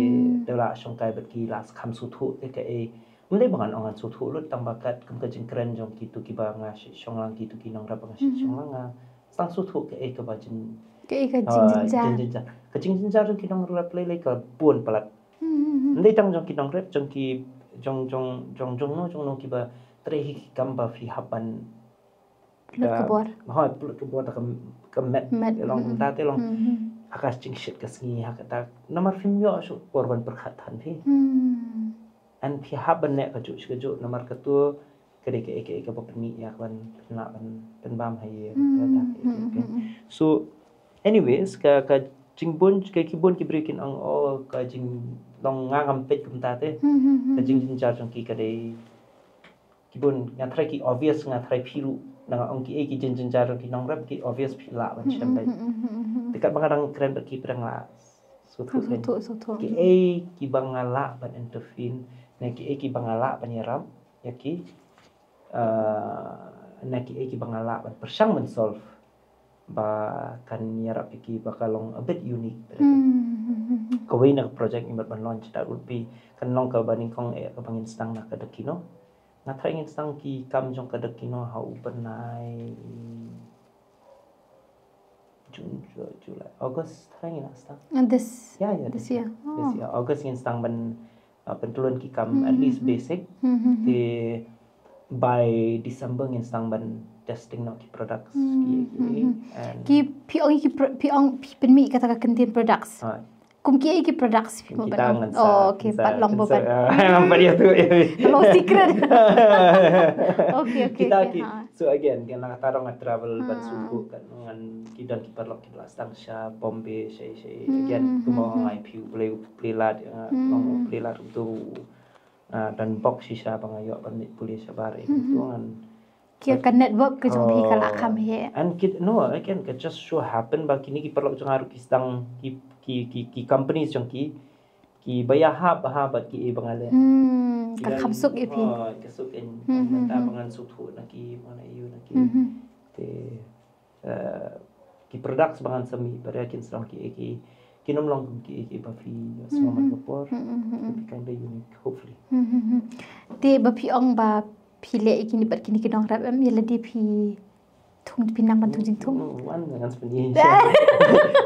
da la shong kai bad ki la kham sngewthuh te ka ei. Ym dei ba ngan ong ngan sngewthuh lut, tang ba kat kum ka jingkren jong ki tu ki ba nga shong lang, ki tu ki nongrep ba nga shong lang, nga stang sngewthuh ka ei ka ba jin ka ei ka jingjynjar. Ka jingjynjar jong ki nongrep lei lei ka bun palat. Ym dei tang jong ki nongrep, jong ki jong jong jong jong no jong no ki ba trei hi ki kam ba phi hap ban Lut ka bor. Ha, plut ka bor da ka met. Met. Long da te long. Ha ka jingshit ka sngi ha ka ta. Namar phim ïoh shuh por ban pyrkhat than phi. An phi hap ban ne ka juk shi ka juk namar ka tu ka dei ka ek ek ka ba pynmih ïa ka ban pynlah ban pynbam ha ïa ka ta. So anyways ka ka jingbun ka ki bun ki briew kin ong oh ka jinglong nga ngam peit kumta te. Ka jingjynjar jong ki ka dei ki bun nga tharai ki obvious, nga tharai phi ruh na nga ong ki ei ki jingjynjar ki nongrep ki obvious phi lah ban shem beit. Te kat ba nga dang kren bad ki pyrang lah sngewthuh. Ki ei ki ba nga lah ban intervene, na ki ei ki ba nga lah ban ïarap ïa ki, na ki ei ki ba nga lah ban pyrshang ban solve ba kan ïarap ïa ki ba ka long a bit unique. Kawei na ka project ngi mut ban launch, that would be kan long ka ba nyngkong eh ka ba ngin sdang na ka dak kino. Nga tharai ngin sdang ki kam jong ka dak kino ha u bnai June, July, August tharai ngin sdang. And this Yeah, yeah, this year. This year August ngin sdang ban uh, pyntlun ki kam at least basic. Te by December ngin sdang ban testing noh ki products ki ki and Ki phi ong ki pro- phi ong phi pynmih kata ka kyntien products. Ah, Kum ki ei ki products phi kita pynmih. ngan Oh, okay, pat long bo pat. Pat ïa tu. Long secret. Okay, okay, Kita okay. Ki Ha. So again kan nga ta rong travel ban sngewthuh kan ngan ki don ki paralok ki la sdang sha Bombay sha sha again kumba nga ai phi u Blei u Blei lad nga long u Blei lad u tu. Ah, don bok shisha ba nga ïoh ban leit pule shabar eh tu ngan Ki ka network ka jong phi ka la kham he. And kit no again ka just so happen ba kini ki paralok jong nga ruh ki sdang ki ki ki ki companies jong ki ki ba ïa hap ba hap bad ki ei ba nga leh. Hmm, ka kham suk ïa phi. Oh, ka suk in mynta ba ngan suk thu na ki ba nga ïu na ki. Te eh, ki products ba ngan sa mih ba kin sdang ki ei ki kin ym long kum ki ei ki ba phi sdang man ka por. It'll be kind of unique hopefully. Te ba phi ong ba phi leh ïa kini bad kini ki nongrep em ïa lade phi thung phi nang ban thung jingthung. Wan ngan spend ïa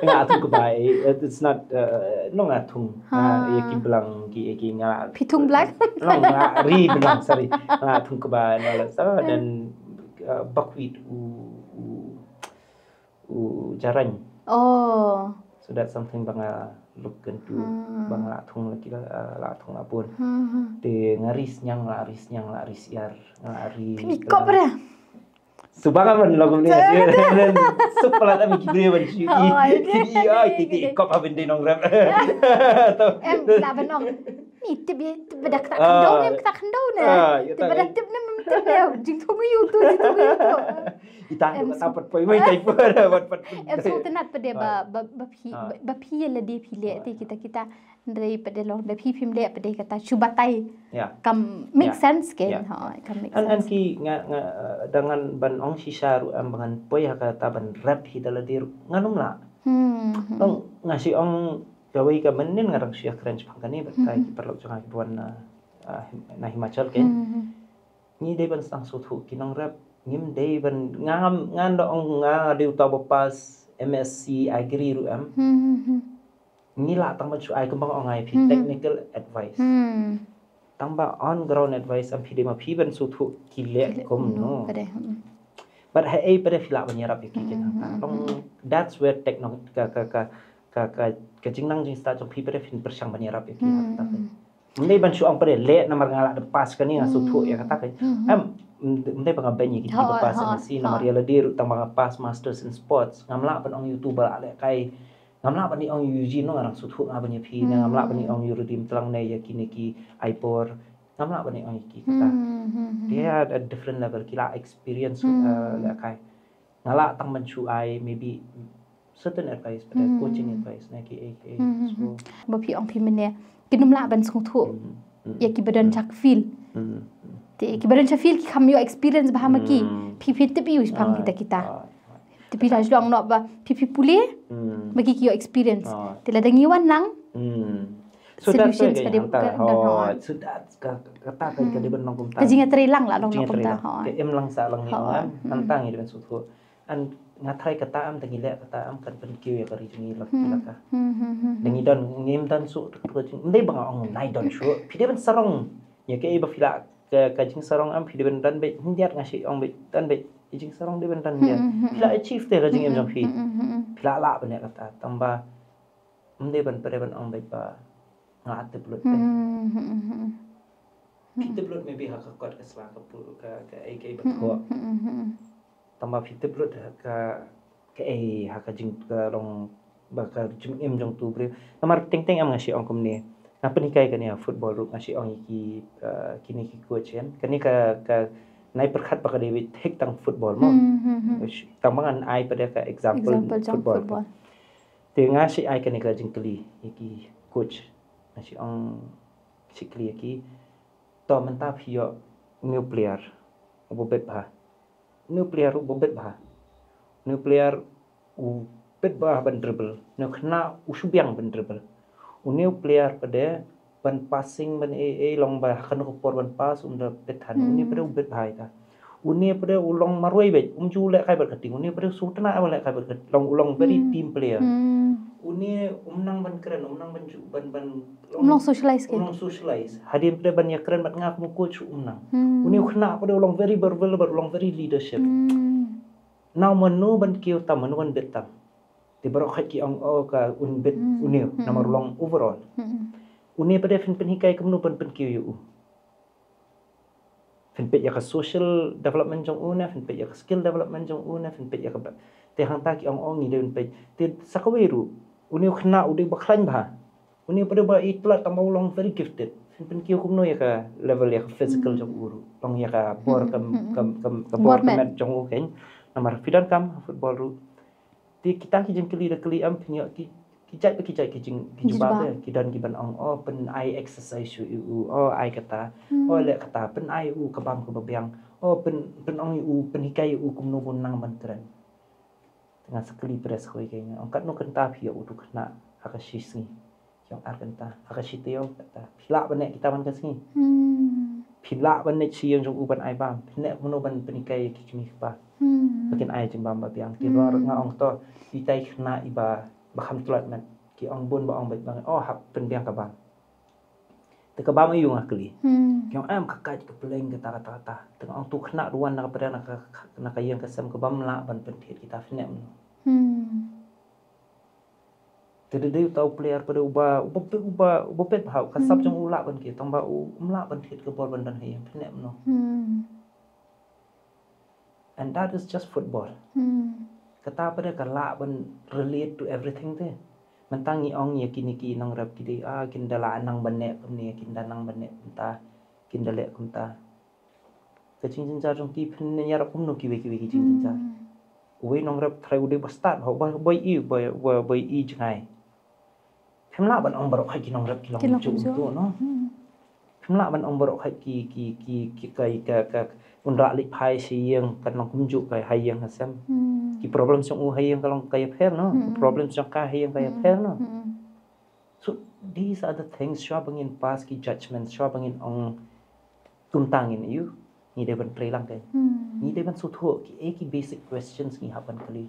nga thung ka bai. It's not uh, no nga thung. Nga ïa ki blang ki ïa ki nga. Phi thung blang? No nga ri blang sorry. Nga thung ka bai na la sa then uh, buckwheat u u u jarain. Oh. So that's something ba nga look into ba nga la thung la ki la la thung la bun. Te nga ri sniang la ri sniang la ri siar nga ri. Phi kop re. Suba ka ban lagu ni. Sup pala ta mi kibri ban shi. Kibri ai ti ti kop ha bende nongrep. Em la ban ong. Ni tip ïa tip ba dak tak khyndew ne tak khyndew ne. Tip ba dak tip ne tip ne. Jingthung ïa u tu jingthung ïa u tu. Ita ka ta pat poi mai tai poi pat pat. Em so tenat pede ba ba ba phi ba phi ïa lade phi leh te kita kita. Hynrei pat de long da phi phim leh pat de kata shu batai. Kam make sense ke. Ha kam make sense. An ki nga nga da ngan ban ong shisha ruh am ba ngan poi ha kata ban rep hi da lade ruh ngan ym lah. Long nga shi ong kawei ka mynnin nga dang shu ïa kren shaphang kane bad kai ki paralok jong nga ki ba wan na Himachal ke. Ngi dei ban sdang sngewthuh ki nongrep ngim dei ban ngam ngan da ong nga dei uta ba pass M S C agri ruh em. Ngi lah tang ban shu ai kumba nga ong ai phi technical advice. Tang ba on ground advice am phi dei ma phi ban sngewthuh ki leh kumno. But ha ei pat de phi lah ban ïarap ïa ki kin ha long that's where techno ka ka ka ka ka ka jingnang jingstad jong phi pat phin pyrshang ban ïarap ïa ki ha kata ka. Ym dei ban shu ong pat leh namar nga lah da pass kane nga sngewthuh ïa kata ka. Em, ym dei ba nga beiñ ïa ki ba pass, nga si namar ïa lade ruh tang ba nga pass masters in sports ngam lah ban ong ïa uto ba lah lehkai. Ngam lah ban ong ïa u Eugene, no, nga dang sngewthuh nga ban ïa phi, ne ngam lah ban ong ïa u Redeem Tlang ne ïa kine ki Aibor. Ngam lah ban ong ïa ki kata. They are at a different level, ki la experience, uh, lehkai. Nga lah tang ban shu ai maybe certain advice, but coaching advice na ki, eh, eh, so. Ba phi ong phi mynne kin ym lah ban sngewthuh ïa ki ba don sha field. Te ki ba don sha field ki kham ïoh experience bha ma ki. Phi phi tip ïa u shaphang kita kita. Te phi la shu ong noh ba phi phi pule ma ki ki ïoh experience. Te lada ngi wan lang. So that's why solutions ka dei ka dang hot. So that's ka kata ka dei ban long kumta. Ka jingïatreilang la long kumta. Ka im lang sah lang ni, ngan tang ïa dei ban sngewthuh. An nga tharai kata am, tang ngi leh kata am kan pynkiew ïa ka ri jong ngi la ka. Dang ngi don, ngim don shuh, ym dei ba nga ong nai don shuh. Phi dei ban sarong ïa kaei ba phi lah, ka jingsarong am phi dei ban don beit. Hyndiat nga shu ong beit, don beit. Ka jingsarong dei ban don hyndiat. Phi lah achieve te ka jingim jong phi. Phi lah lah ban ïa kata, tang ba ym dei ban, phi dei ban ong beit ba nga tip lut beit. Phi tip lut maybe ha ka kot ka sla ka pul ka, ka ei ka ei ba thoh. Tang ba phi tip lut ha ka, ka ei ha ka jing ka long ba ka jingim jong tu briew. Namar teng teng am nga shu ong kumne. Nga pynhikai kane ha football ruh nga shu ong ïa ki, uh, kine ki coach ïa kane ka, ka nai pyrkhat ba ka dei beit thik tang football mo. Tang ba ngan ai pat ka example football. Te nga shu ai kane ka jingkylli ïa ki coach. Nga shu ong, shu kylli ïa ki. To mynta phi ïoh new player uba bit bha. New player uba bit bha. New player u bit bha ban dribble. New khynnah u shu biang ban dribble. U new player pat ban passing ban ei ei long ba ha kano ka por ban pass um da bit than. Une pat u bit bha ita. Une pat u long marwei beit, um ju lehkai bad ka team. Une pat u shu tnat ba lehkai bad ka team. Long, u long very team player. Une um nang ban kren, um nang ban ju ban ban um long socialize ke. Um long socialize. Hadien pat ban ïa kren bad nga kum coach um nang. Une u khynnah pat u long very verbal bad u long very leadership. Now mano ban kiew tam, mano ban bit tam. Te baroh khoit ki ong o ka un bit une namar u long overall. Une pat phin pynhikai kumno ban pynkiew ïa u. Phin peit ïa ka social development jong u ne, phin peit ïa ka skill development jong u ne, phin peit ïa ka ba. Te hangta ki ong ong ngi dei phin peit. Te sa kawei ruh. Une u khynnah u dei ba khlaiñ bha. Une pat ba i tlat tang ba u long very gifted. Phin pynkiew kumno ïa ka level ïa ka physical jong u ruh. Long ïa ka bor kam kam kam ka bor ka met jong u kein. Namar phi don kam football ruh. Te kita ki jingkylli da kylli am phin ïoh ki, ki jait ba ki jait ki jing ki jubab. Ki don ki ban ong o pyn ai exercise ïa u, o ai kata, o leh kata, pyn ai u ka bam kaba biang, o pyn pyn ong ïa u, pynhikai ïa u kumno ban nang ban kren. Te nga sa kylli press kawei ka ong katno kynta phi ïoh u tu khynnah ha ka shi sngi. Ki ong ar kynta, ha ka shi taïew kata. Phi lah ban leh kita man ka sngi. Phi lah ban leh shi ïing jong u ban ai bam. Phi leh kumno ban pynhikai ïa ki kmie ki kpa ba kin ai jingbam ba biang. Ki bor nga ong to, itai khynnah iba ba kham tlot met. Ki ong bun ba ong beit bang, oh hap pynbiang ka bam. Te ka bam aïu nga kylli. Ki ong em ka kait ka pleng kata kata kata. Te nga ong tu khynnah ruh wan na ka pdeng na ka, na ka ïing ka sem ka bam lah ban pynthied kita, phi leh kumno. Te dei dei uta u player pat uba uba uba uba pet bha u ka sap jong u lah ban kiew tang ba u um lah ban thied ka bol ban don ha ïing, phi leh kumno. And that is just football. Kata pat ka lah ban relate to everything te. Mynta ngi ong ïa kine ki nongrep ki dei ah kin da lah nang ban leh kumne, kin da nang ban leh kumta, kin da leh kumta. Ka jingjynjar jong ki phin ïarap kumno kiwei kiwei ki jingjynjar. Uwei nongrep trai u dei ba stad ba ba ba i ba ba ba i jngai. Phim lah ban ong baroh khoit ki nongrep ki long kumjuh kumjuh no. Phim lah ban ong baroh khoit ki ki ki ki kai ka ka un rah leit phai sha ïing kan long kumjuh kai ha ïing ha sem. Ki problem jong u ha ïing ka long ka ïapher no. Ki problem jong ka ha ïing ka ïapher no. So these are the things shuwa ba ngin pass ki judgment, shuwa ba ngin ong kumta ngin ïoh, ngi dei ban trei lang kein. Ngi dei ban sngewthuh ki ei ki basic questions ngi hap ban kylli.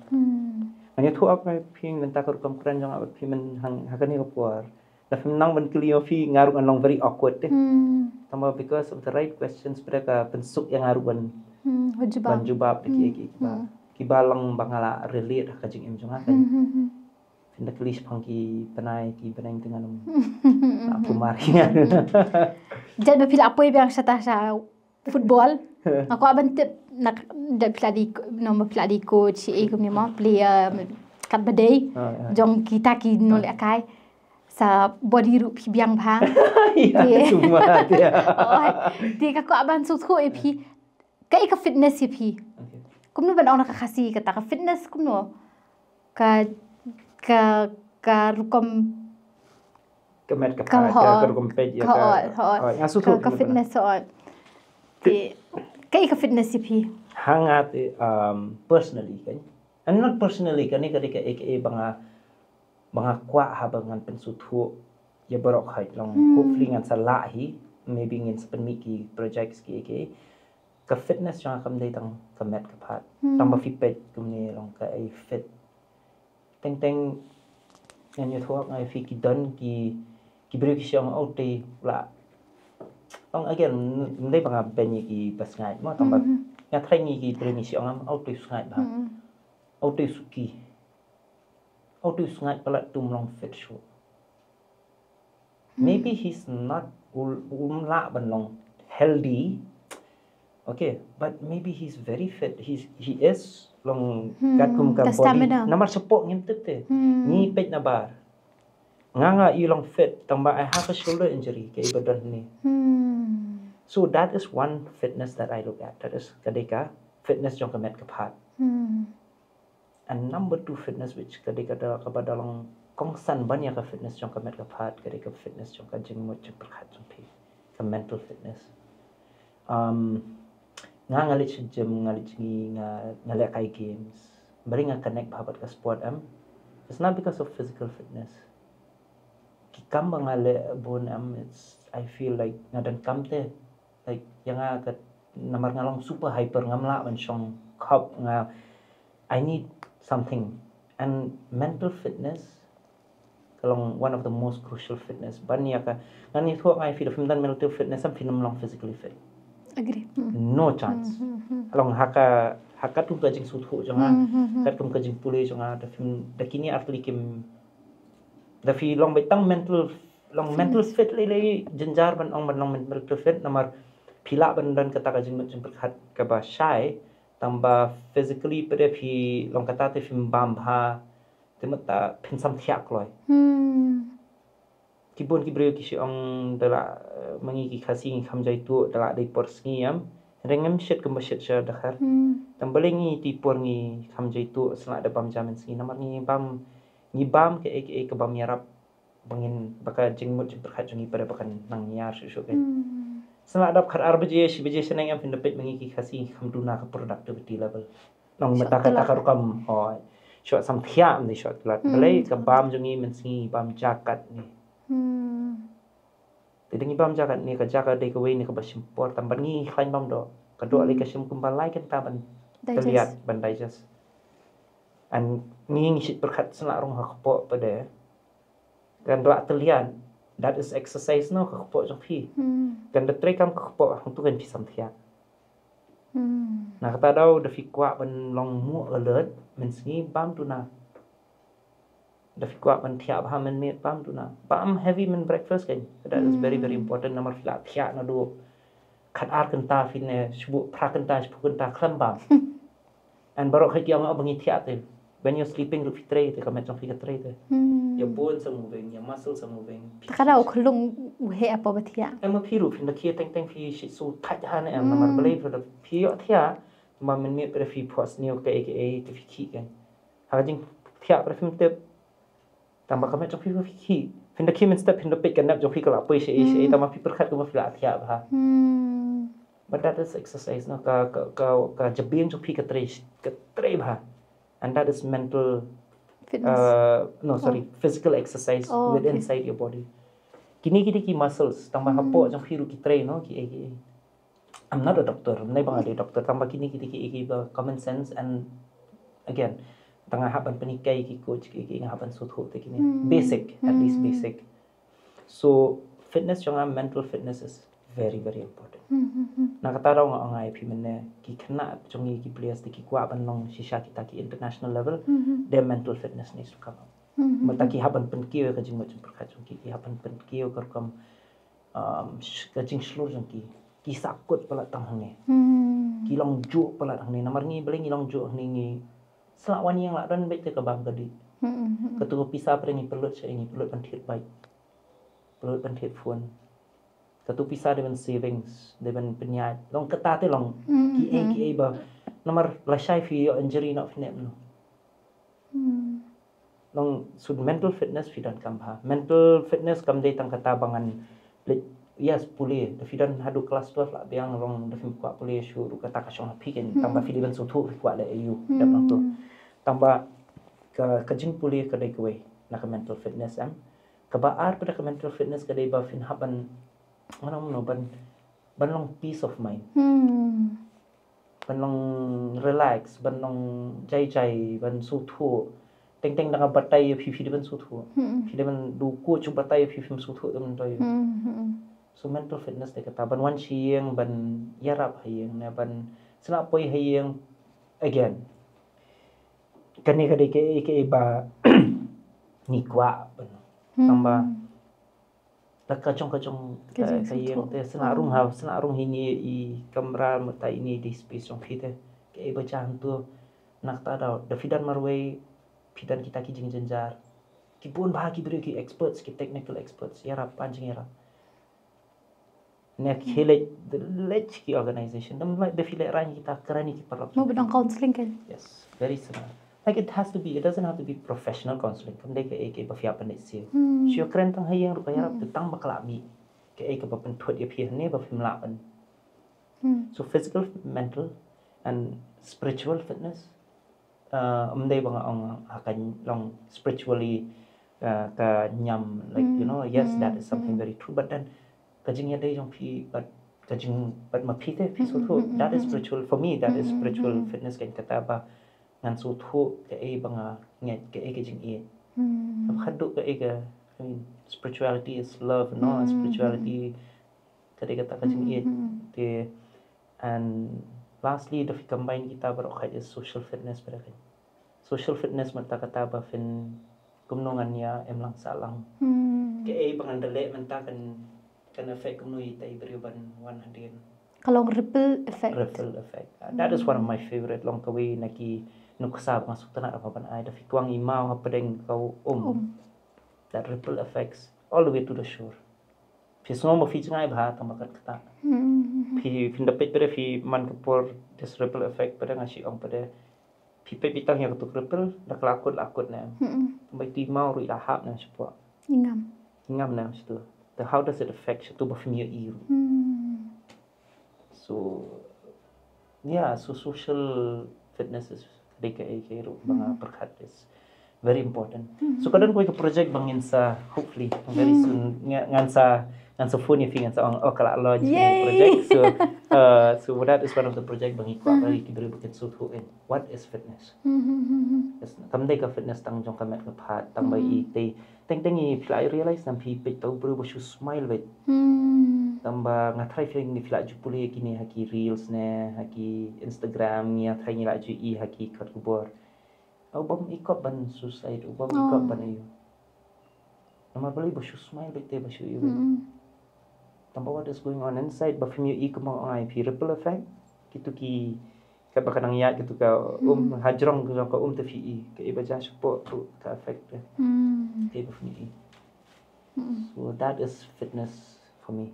Ngan ïathuh ap phi mynta ka rukom kren jong nga bad phi mynhang ha kane ka por. Lada phim nang ban kylli ma phi nga ruh ngan long very awkward te. Tangba because of the right questions phi da ka pynsuk ïa nga ruh ban ban jubab da ki ei ki ei kiba kiba long ba nga la relate ha ka jingim jong nga kein. Phin da kylli shaphang ki bnai ki bnai te ngan ym la pumar ki ngan. Jait ba phi la poi biang shata sha football. Nga kwah ban tip na, jait phi la dei, no, ma phi la dei coach, eh, kumne mo, player, kat ba dei. Ah, ah. Jong kita ki nongleh kai. Sa body ruh phi biang bha. Ïa, cuma, ïa. Oh, te ka kwah ban sngewthuh ïa phi. Kaei ka fitness ïa phi? Okay. Kumno ban ong na ka Khasi kata ka fitness kumno? Ka, ka, ka rukom, ka met ka ka phad, ka, hooid, ka rukom peit ïa ka, hooid, hooid. Hooid, nga sngewthuh ka, ka kumno fitness, hooid. Te kaei ka fitness ïa phi? Ha nga te, um, personally kan. And not personally, kane ka dei kaei kaei ba nga, ba nga kwah haba ngan pynsngewthuh ïa baroh khoit long. Hmm. Hopefully ngan sa lah hi, maybe ngin sa pynmih ki projects ki, ki. Ka fitness jong nga kam dei tang ka met ka phad. Hmm. Tang ba phi peit kumne long kaei fit. Teng teng ngan ïathuh nga ïa phi ki don ki, ki briew ki shu ong, oh, te la. Long again, ym dei ba nga beiñ ïa ki ba sngaid mo, tang ba, hmm, nga tharai ngi ki briew ngi shu ong, oh, te sngaid bha. Hmm. Oh, te suki. Oh, te sngaid palat, tum long fit shuh. Hmm. Maybe he's not, um, um lah ban long healthy. Okay, but maybe he's very fit. He's, he is long, hmm, katkum ka, ka body. Stamina. Namar shapoh ngim tip te. Hmm. Ngi peit na bar. Nga nga i long fit, tang ba I have a shoulder injury, kaei ba don ni. Hmm. So that is one fitness that I look at. That is ka dei ka fitness jong ka met ka phad. Hmm. And number two fitness, which ka dei ka da, kaba da long kongsan ban ïa ka fitness jong ka met ka phad, ka dei ka fitness jong ka jingmut jingpyrkhat jong phi, ka mental fitness. Um, nga nga leit sha gym, nga leit jngi, nga, nga leh kai games. Balei nga connect bha bad ka sport em? It's not because of physical fitness. Ki kam ba nga leh bun em, it's, I feel like nga donkam te. Like, ïa nga ka, namar nga long super hyper, ngam lah ban shong khop, nga, I need something. And mental fitness ka long one of the most crucial fitness. Ban ïa ka, ngan ïathuh nga ïa phi, da phim don mental fitness, em, phim long physically fit. Agree. Hmm. No chance. Hmm, hmm, hmm. Long ha ka, ha katkum ka jingsngewthuh jong nga, hmm, hmm, hmm, katkum ka jingpule jong nga, da phim, da kine ar tylli kim, da phi long beit tang mental, long, hmm, mental fit lei lei, jynjar ban ong ban long mental fit, namar phi lah ban don kata ka jingmut jingpyrkhat kaba shai, tang ba physically pat de phi long kata te phim bam bha, te mynta phin samthiah kloi. Hmm. Ki bun ki briew ki shu ong da la, eh, ma ngi ki Khasi ngi kham jaituh da la dei por sngi em. Hynrei ngim shit kumba shit sha Dkhar. Hmm. Tang balei ngi te por ngi kham jaituh, sa la da bam ja mynsngi, namar ngi bam, ngi bam kaei kaei ka bam ïarap ba ngin, ba ka jingmut jingpyrkhat jong ngi pat de ba kan nang ïar shuh shuh kan. Hmm. Sa la dap khat ar baje, shi baje shaneng em, phin da peit ma ngi ki Khasi ngi kham duna ka productivity level. Nang mynta kata ka rukom, oh, shuwa samthiah mynta shuwa tlot. Hmm. Balei? Ka bam jong ngi mynsngi bam ja katne. Hmm. Te da ngi bam ja katne, ka ja ka dei kawei ne kaba shim por, tang ban ngi khlaiñ bam doh. Ka doh, hmm, lei ka shim kumba lai kynta ban, digest, tylliat, ban digest. And ngi ngi shit pyrkhat, sa la rung ha kpoh pat de. Kan da la tylliat, that is exercise noh, ka kpoh jong phi. Hmm. Kan da treikam ka kpoh, hangtu kan phi samthiah. Hmm. Na kata daw da phi kwah ban long muh alert, mynsngi bam duna. Da phi kwah ban thiah bha mynmiet, bam duna. Bam heavy myn breakfast kan. That is very, very, hmm, important, namar phi la thiah naduh khat ar kynta, phin ne shibun phra kynta, shiphew kynta khlem bam. And baroh khoit ki ong ba ngi thiah te. When you're sleeping ruh phi trei te, ka met jong phi ka trei te. Hmm. Your bones are moving, your muscles are moving. Te ka daw u khlung u heh hapoh ba thiah. Em, ma phi ruh phin da khie teng teng phi shit su thait ha ne em, namar, hmm, balei phi da phi ïoh thiah, ma mynmiet pat de phi phohsniew kaei kaei te phi khih kan. Ha ka jingthiah pat de phim tip. Tang ba ka met jong phi phi khih. Phin da khie mynstep phin da peit ka nep jong phi ka la poi shaei shaei, hmm, tang ba phi pyrkhat kumba phi la thiah bha. Hmm. But that is exercise, no, ka, ka, ka, ka jabieng jong phi ka trei, ka trei bha. And that is mental, fitness. Uh, no, sorry, oh, physical exercise, oh, within, okay, inside your body. Kine ki dei ki muscles, tang ba, hmm, hapoh jong phi ruh ki trei, no, kiei kiei. I'm not a doctor, ym dei ba nga dei doctor, tang ba kine ki dei kiei kiei ba common sense, and again, tang nga hap ban pynhikai ki coach kiei kiei, nga hap ban sngewthuh te kine. Hmm. Basic, at least, hmm, basic. So, fitness jong nga, mental fitness is very, very important. Hmm, hmm, hmm. Na kata daw nga ong ïa phi mynne, ki khynnah jong ngi ki players te ki kwah ban long shisha kita ki international level, hmm, hmm, their mental fitness needs to come up. Mynta ki hap ban pynkiew ïa ka jingmut jingpyrkhat jong ki, ki hap ban pynkiew ka rukom, um, sh- ka jingshlur jong ki. Ki sahkut palat tang hangne. Ki long juh palat hangne. Namar ngi, balei ngi long juh hangne? Ngi sa lah wan ïeng, lah don beit te ka bam ka dih. Katu ka pisa pat ngi pynlut sha, ngi pynlut ban thied bike, pynlut ban thied phone. Katu pisa dei ban savings, dei ban pynïaid. Long kata te long kiei kiei ba, namar lashai phi ïoh injury, noh phi nep noh. Long, so mental fitness phi donkam bha. Mental fitness kam dei tang kata ba ngan leit, yes, pule. Da phi don haduh class twelve lah biang, long da phim kwah pule shuh ruh, kata ka shong ha phi keiñ. Tang ba phi dei ban sngewthuh phi kwah leh aïu, dep nangtu. Tang ba ka, ka jingpule ka dei kawei na ka mental fitness, em. Kaba ar pat da ka mental fitness ka dei ba phin hap ban, ngan ong kumno, ban, ban long peace of mind. Ban long relax, ban long jai jai, ban sngewthuh. Teng teng da nga batai ïa phi, phi dei ban sngewthuh. Phi dei ban, da u coach u batai ïa phi, phim sngewthuh te mynta ïa. So mental fitness dei kata, ban wan sha ïing, ban ïarap ha ïing, ne ban sa lah poi ha ïing again. Kane ka dei kaei kaei ba ngi kwah ban, tang ba la ka jong ka jong ka, ka ïing te, sa lah rung ha, sa lah rung ha ine i kamra, mynta ine i dei space jong phi te. Kaei ba jia hangto, na kata daw, da phi don marwei, phi don kita ki jingjynjar. Ki bun bha ki briew, ki experts, ki technical experts, ïarap, pan jingïarap. Ne ki leit, leit ki organization, da phi leit rang kita, kren ïa ki paralok. Mo ba dang counseling kan? Yes, very similar. Like, it has to be, it doesn't have to be professional counseling. Kam dei kaei kaei ba phi hap ban leit siew. Shu kren tang ha ïing ruh ka ïarap, tang ba ka lah mih kaei kaba pynthut ïa phi hangne ba phim lah ban. So physical, mental and spiritual fitness. Uh, ym dei ba nga ong ha ka long spiritually, uh, ka niam, like, you know, yes, that is something very true, but then ka jingïadei jong phi bad ka jing, bad ma phi te, phi sngewthuh, that is spiritual. For me, that is spiritual fitness, kan kata ba ngan sngewthuh kaei ba nga ngeit, kaei ka jingïeit. Haduh kaei ka, I mean, spirituality is love, no? Spirituality ka dei kata ka jingïeit. Te, and lastly, da phi combine kita baroh khat, is social fitness pat da kan. Social fitness mynta kata ba phin, kumno ngan ïa em lang sah lang. Kaei ba ngan da leh mynta kan, kan affect kumno ïa ita i briew ban wan hadien. Ka long ripple effect. Ripple effect. Uh, that is one of my favorite, long kawei na ki nuksa ba nga sngewtynnat ban ai. Da phi kwang i maw hapdeng ka um. That ripple affects all the way to the shore. Phi sngew ba phi jngai bha, tang ba kat kata. Phi, phin da peit pat da, phi man ka por, this ripple effect pat da, nga shu ong pat da. Phi peit, phi tang ïa katu ka ripple, da ka la kut, la kut ne. Tang ba iti i maw ruh i la hap ne shapoh. I ngam. I ngam ne shato. Then how does it affect shato ba phim ïohi ruh? So, yeah, so social fitness is, ka dei kaei kaei ruh ba nga pyrkhat is very important. So ka don kawei ka project ba ngin sa, hopefully very soon, nga, ngan sa, ngan sa phone ïa phi, ngan sa ong, oh, ka la launch kane ka project. So, uh, so that is one of the project ba ngi kwah ba ki briew ba kin sngewthuh, eh, what is fitness. Yes, kam dei ka fitness tang jong ka met ka phad, tang ba i te. Teng teng i phi la realize, tang phi peit, to briew ba shu smile beit. Tang ba nga tharai phi, phi la ju pule kine ha ki reels ne, ha ki Instagram, nga tharai ngi la ju i ha ki kot khubor. U bym ikop ban suicide, u bym ikop ban ïoh. Namar balei? Ba shu smile beit te, ba shu ïoh. Tang ba what is going on inside, ba phim ïohi, kumba nga ong ïa phi, ripple effect. Kitu ki, kaba ka nang ïaid kitu ka um, hajrong ka jong ka um te phi i, kaei ba jia shapoh ruh ka affect te. Kaei ba phim ïohi. So that is fitness for me.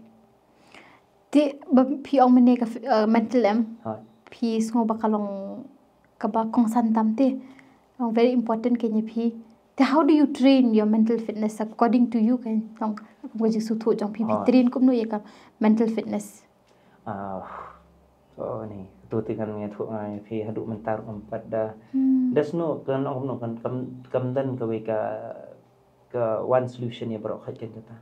Te ba phi ong mynne ka fi-, uh, mental em. Hooid. Phi sngew ba ka long kaba kongsan tam te. Long very important kane ïa phi. Te how do you train your mental fitness according to you, kan? Long ka jingsngewthuh jong phi, phi train kumno ïa ka mental fitness? Ah, oh, ni, tu te ngan ïathuh nga ïa phi, haduh mynta ruh ngam pat da. Da sngewthuh, kan long kumno, kan kam, kam don kawei ka, ka one solution ïa baroh khat, kan kata.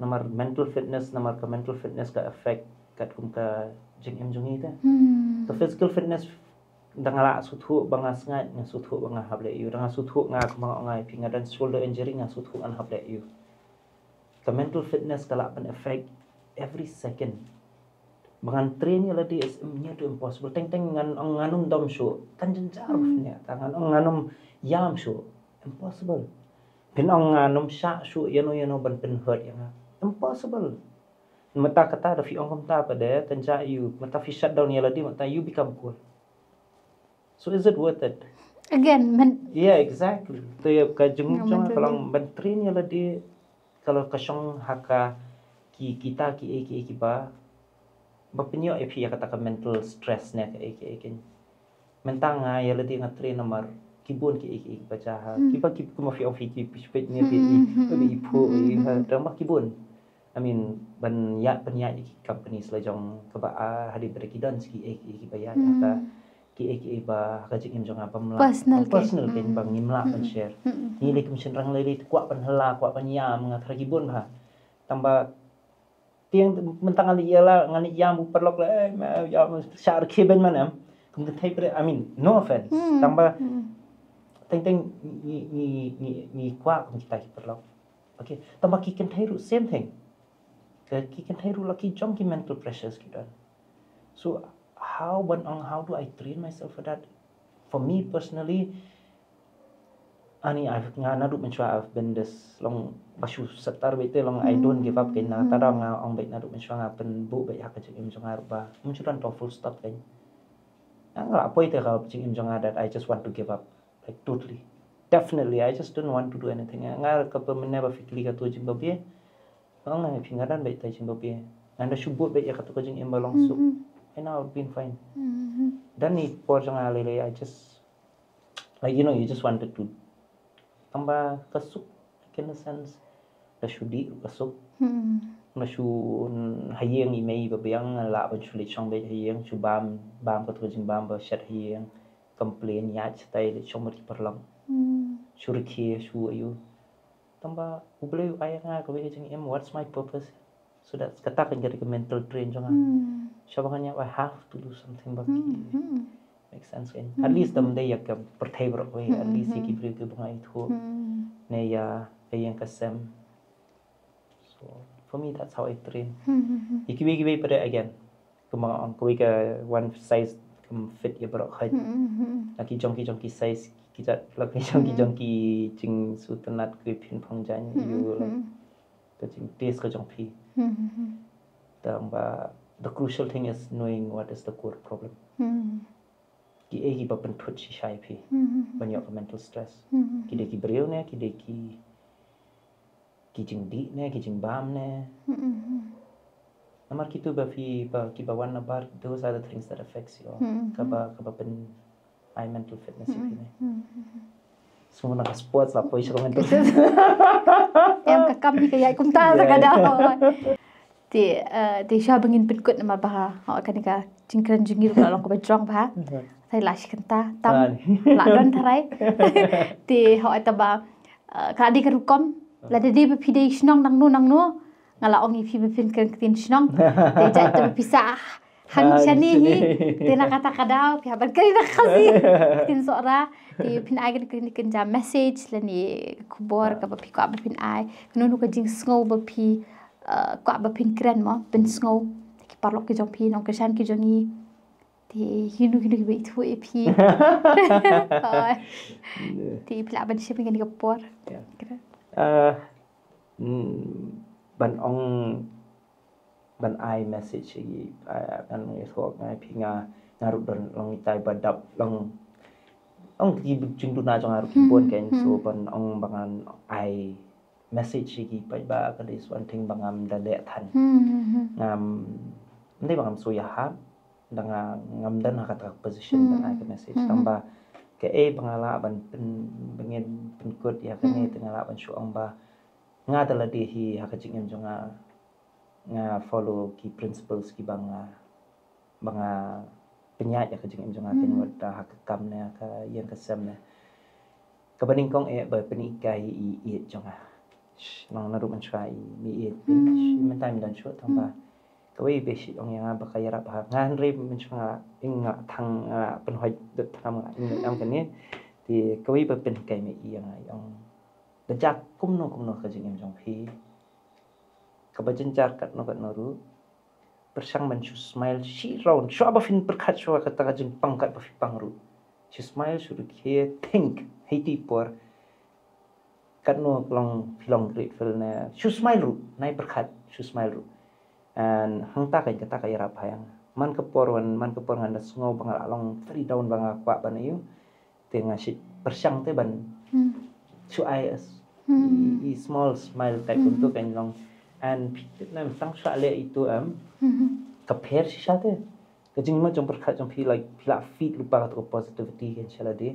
Namar mental fitness, namar ka mental fitness ka affect katkum ka jingim jong ngi te. Ka physical fitness, da nga lah sngewthuh ba nga sngaid, nga sngewthuh ba nga hap leh ïew, da nga sngewthuh nga, kumba nga ong ïa phi, nga don shoulder injury, nga sngewthuh ngan hap leh ïew. Ka mental fitness ka lah ban affect every second. Ba ngan train ïa lade is near to impossible. Teng teng ngan ong ngan ym dom shuh, kan jynjar ne, ta ngan ong ngan ym ïam shuh. Impossible. Phin ong nga nym shah shuh ïano ïano ban pynhurt ïa nga. Impossible. Mynta kata da phi ong kumta pat de, kan jia ïa u, mynta phi shut down ïa lade, mynta you become cool. So is it worth it? Again, men Yeah, exactly. To ïa ka jingim Nga jong nga mental ka long ban train ïa lade, ka long ka shong ha ka ki kita ki ei ki ei kiba ba pynïoh ïa phi ïa kata ka mental stress ne ka ei ki ei kin. Mynta nga ïa lade nga train namar ki bun ki ei ki ei kiba jia ha. Kiba ki kuma phi ong phi ki phi phi ne phi i phi i phu i ha dang ba ki bun. I mean ban ïa ban ïa ki companies la jong kaba a hadien ba ki don ki ei ki ei kiba ïa ïa ka ki ei ki ei ba ka jingim jong nga ba mla Personal ke. Personal ke ba ngim lah ban share. Ni le kim shynrang le le kwah ban hala kwah ban ïam nga thra ki bun ba. Tang ba tiang mynta nga li ïa la nga li ïam u paralok la eh ma ïa shar ki ben man em. Kum ka thai pre I mean no offense. Tang ba teng teng ni ni ni ni kwah kum kita ki paralok. Okay. Tang ba ki kynthei ruh same thing. Ki kynthei ruh la ki jong ki mental pressures ki don. So how ban ong how do I train myself for that? For me personally, ani I've nga naduh mynshuwa I've been this long ba shu setar beit te long I don't give up kein na ta dang nga ong beit naduh mynshuwa nga pynbuh beit ha ka jingim jong nga ruh ba mynshuwa to full stop kein. Nga la poi te ka jingim jong nga that I just want to give up like totally. Definitely I just don't want to do anything. Nga ka pynmynne ba phikri ka tu jingbabe. Nga ong nga phi nga dang beit te jingbabe. Nga da shu buh beit ïa ka tu ka jingim ba long suk. And now I've been fine. Dan ni por jong nga lele I just like you know you just wanted to tang ba ka suk like in a sense da shu dih ka suk da shu ha ïing i mei ba biang la ban shu leit shong beit ha ïing shu bam bam ka tu ka jingbam ba shet ha ïing complain ïa stai leit shong beit ki paralok shu rkhie shu ayu tang ba u Blei u ai nga ka wei ka jingim what's my purpose. So that's kata kan ka mental train jong nga. Sha ba kan ïa I have to do something ba ki make sense kan. At least tam dei ïa ka pyrthei baroh wei at least ïa ki briew ki ba nga ithuh. Ne ïa ka ïing ka sem. So for me that's how I train. Ïa kiwei kiwei pat again. Kumba nga ong kawei ka one size kam fit ïa baroh khait. La ki jong ki jong ki size ki jat la ki jong ki jong ki jingsngewtynnat ki phin phong jaiñ ïa u like ka jingtest ka jong phi. Tang ba the crucial thing is knowing what is the core problem. Ki ei kiba pynthut shisha ïa phi ban ïoh ka mental stress. Ki dei ki briew ne ki dei ki ki jingdih ne ki jingbam ne. Namar kitu ba phi ba kiba wan na bar those are the things that affects you. Kaba kaba pyn ai mental fitness ïa phi ne. Sngewbha na ka sports la poi sha ka mental fitness. Em ka kam hi ka ïai kumta sa ka daw. Te eh, te sha ba ngin pynkut namar ba ha oh, kane ka jingkren jong ngi ruh ka long kaba jrong ba ha. Sai la shi kynta tam la don tharai. Te ho ta ba eh, ka dei ka rukom la dei ba phi dei shnong nangno nangno nga la ong ïa phi ba phin kren ktien shnong. Te jait te ba phi sa hang shane hi te na kata ka daw phi haban kren na Khasi. Ktien Sohra te phin ai kane kane kane ja message lane khubor kaba phi kwah ba phin ai kano kano ka jingsngew ba phi eh, kwah ba phin kren mo pynsngew ki paralok ki jong phi nongkyrshan ki jong ngi. Te hinu hinu kiba ithuh ïa phi. Te phi lah ban shim ïa kane ka por. Ah, mm, ban ong ban ai message ïa ki ah, ngan ong ïa thok ngai phi nga nga ruh don long itai ba dap long ong ki jingduna jong nga ruh ki bun kan so ban ong ba ngan ai message ïa ki paidbah ka dei shuwa thing ba ngam da leh than. Ngam ndei ba ngam shu ïahap da nga ngam don ha kata ka position ban ai ka message tang ba kaei ba nga lah ban pyn ba ngin pynkut ïa kane te nga lah ban shu ong ba nga da lade hi ha ka jingim jong nga nga follow ki principles kiba nga ba nga pynïaid ïa ka jingim jong nga kane wat ha ka kam ne ha ka ïing ka sem ne. Kaba nyngkong eh ba pynhikai i ïeit jong nga. Nang naduh mynshuwa i mi ïeit pynshai mynta mi don shuh tang ba kawei ba shi ong ïa nga ba ka ïarap ha nga hynrei mynshuwa nga ing nga thang nga pynhoit dut thang nga ing nga ong kane. Te kawei ba pynhikai mi ïa nga i ong da jak kumno kumno ka jingim jong phi. Kaba jynjar katno katno ruh pyrshang ban shu smile shi round shuwa ba phin pyrkhat shuwa kata ka jingpang kat ba phi pang ruh. Shu smile shu rkhie think hei ti por. Katno ka long phi long grateful ne. Shu smile ruh, nai pyrkhat, shu smile ruh. And hangta ka, kata ka ïarap ha ïa nga. Man ka por wan, man ka por ngan da sngew ba nga la long very down ba nga kwah ban ïoh. Te nga shu pyrshang te ban. Hmm. Shu ai as. Hmm. I, i small smile type. Hmm. Untuk kan long. And phi tip ne tang shu leh itu em. Hmm. Ka pher shisha te. Ka jingmut jong pyrkhat jong phi, like, phi la feed lypa kato ka positivity kan sha lade.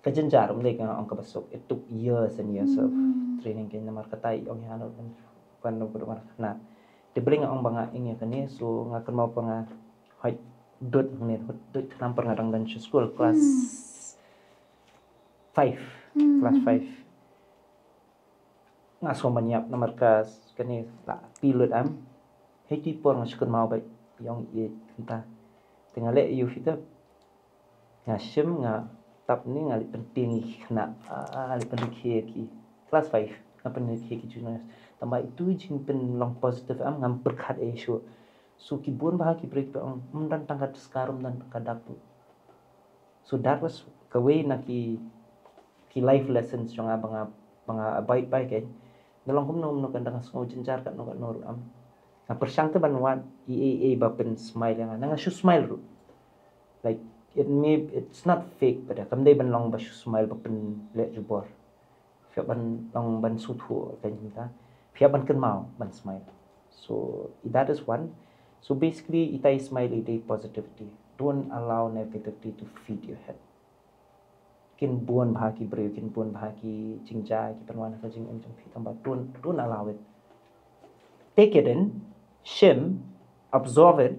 Ka jynjar, ym dei ka ong kaba suk. It took years and years of, hmm, training kan, namar kata i ong ïa nga ban, ban, ban, ban khynnah. Te balei nga ong ba nga ing ïa kane, so nga kynmaw ba nga hoi dud hangne, hoi dud khnang ba nga dang don sha skul, class, hmm, five. Hmm. Class five. Nga sngew ban ïap namar ka kane la phi lut em. Hei ti por nga shu kynmaw ba ïong ïeit mynta. Te nga leh ïa u fitep. Nga shim nga tap ni nga leit pyntieng ïa ki khynnah, ah, leit pynrkhie ïa ki. Class five nga pynrkhie ïa ki juniors. Tangba itu jingpynlong positive em ngam pyrkhat ei shuh. So ki bun bha ki briew ki ong ym don tang ka skar, ym don tang ka dak. So that was kawei na ki, ki life lessons jong nga ba nga, ba nga abide by, kan. Nga long kumno kumno kan, da nga sngew jynjar katno katno ruh em. Nga pyrshang te ban wad ei ei ei ba pynsmile ïa nga. Nga shu smile ruh. Like, it may, it's not fake, but kam dei ban long ba shu smile ba pynleh jubor. Phi hap ban long ban sngewthuh, kan, mynta. Phi hap ban kynmaw ban smile. So that is one. So basically, ita i smile i dei positivity. Don't allow negativity to feed your head. Kin bun bha ki briew, kin bun bha ki jingjia ki pynwan ha ka jingim jong phi, tangba don't, don't allow it. Take it in, shim, absorb it,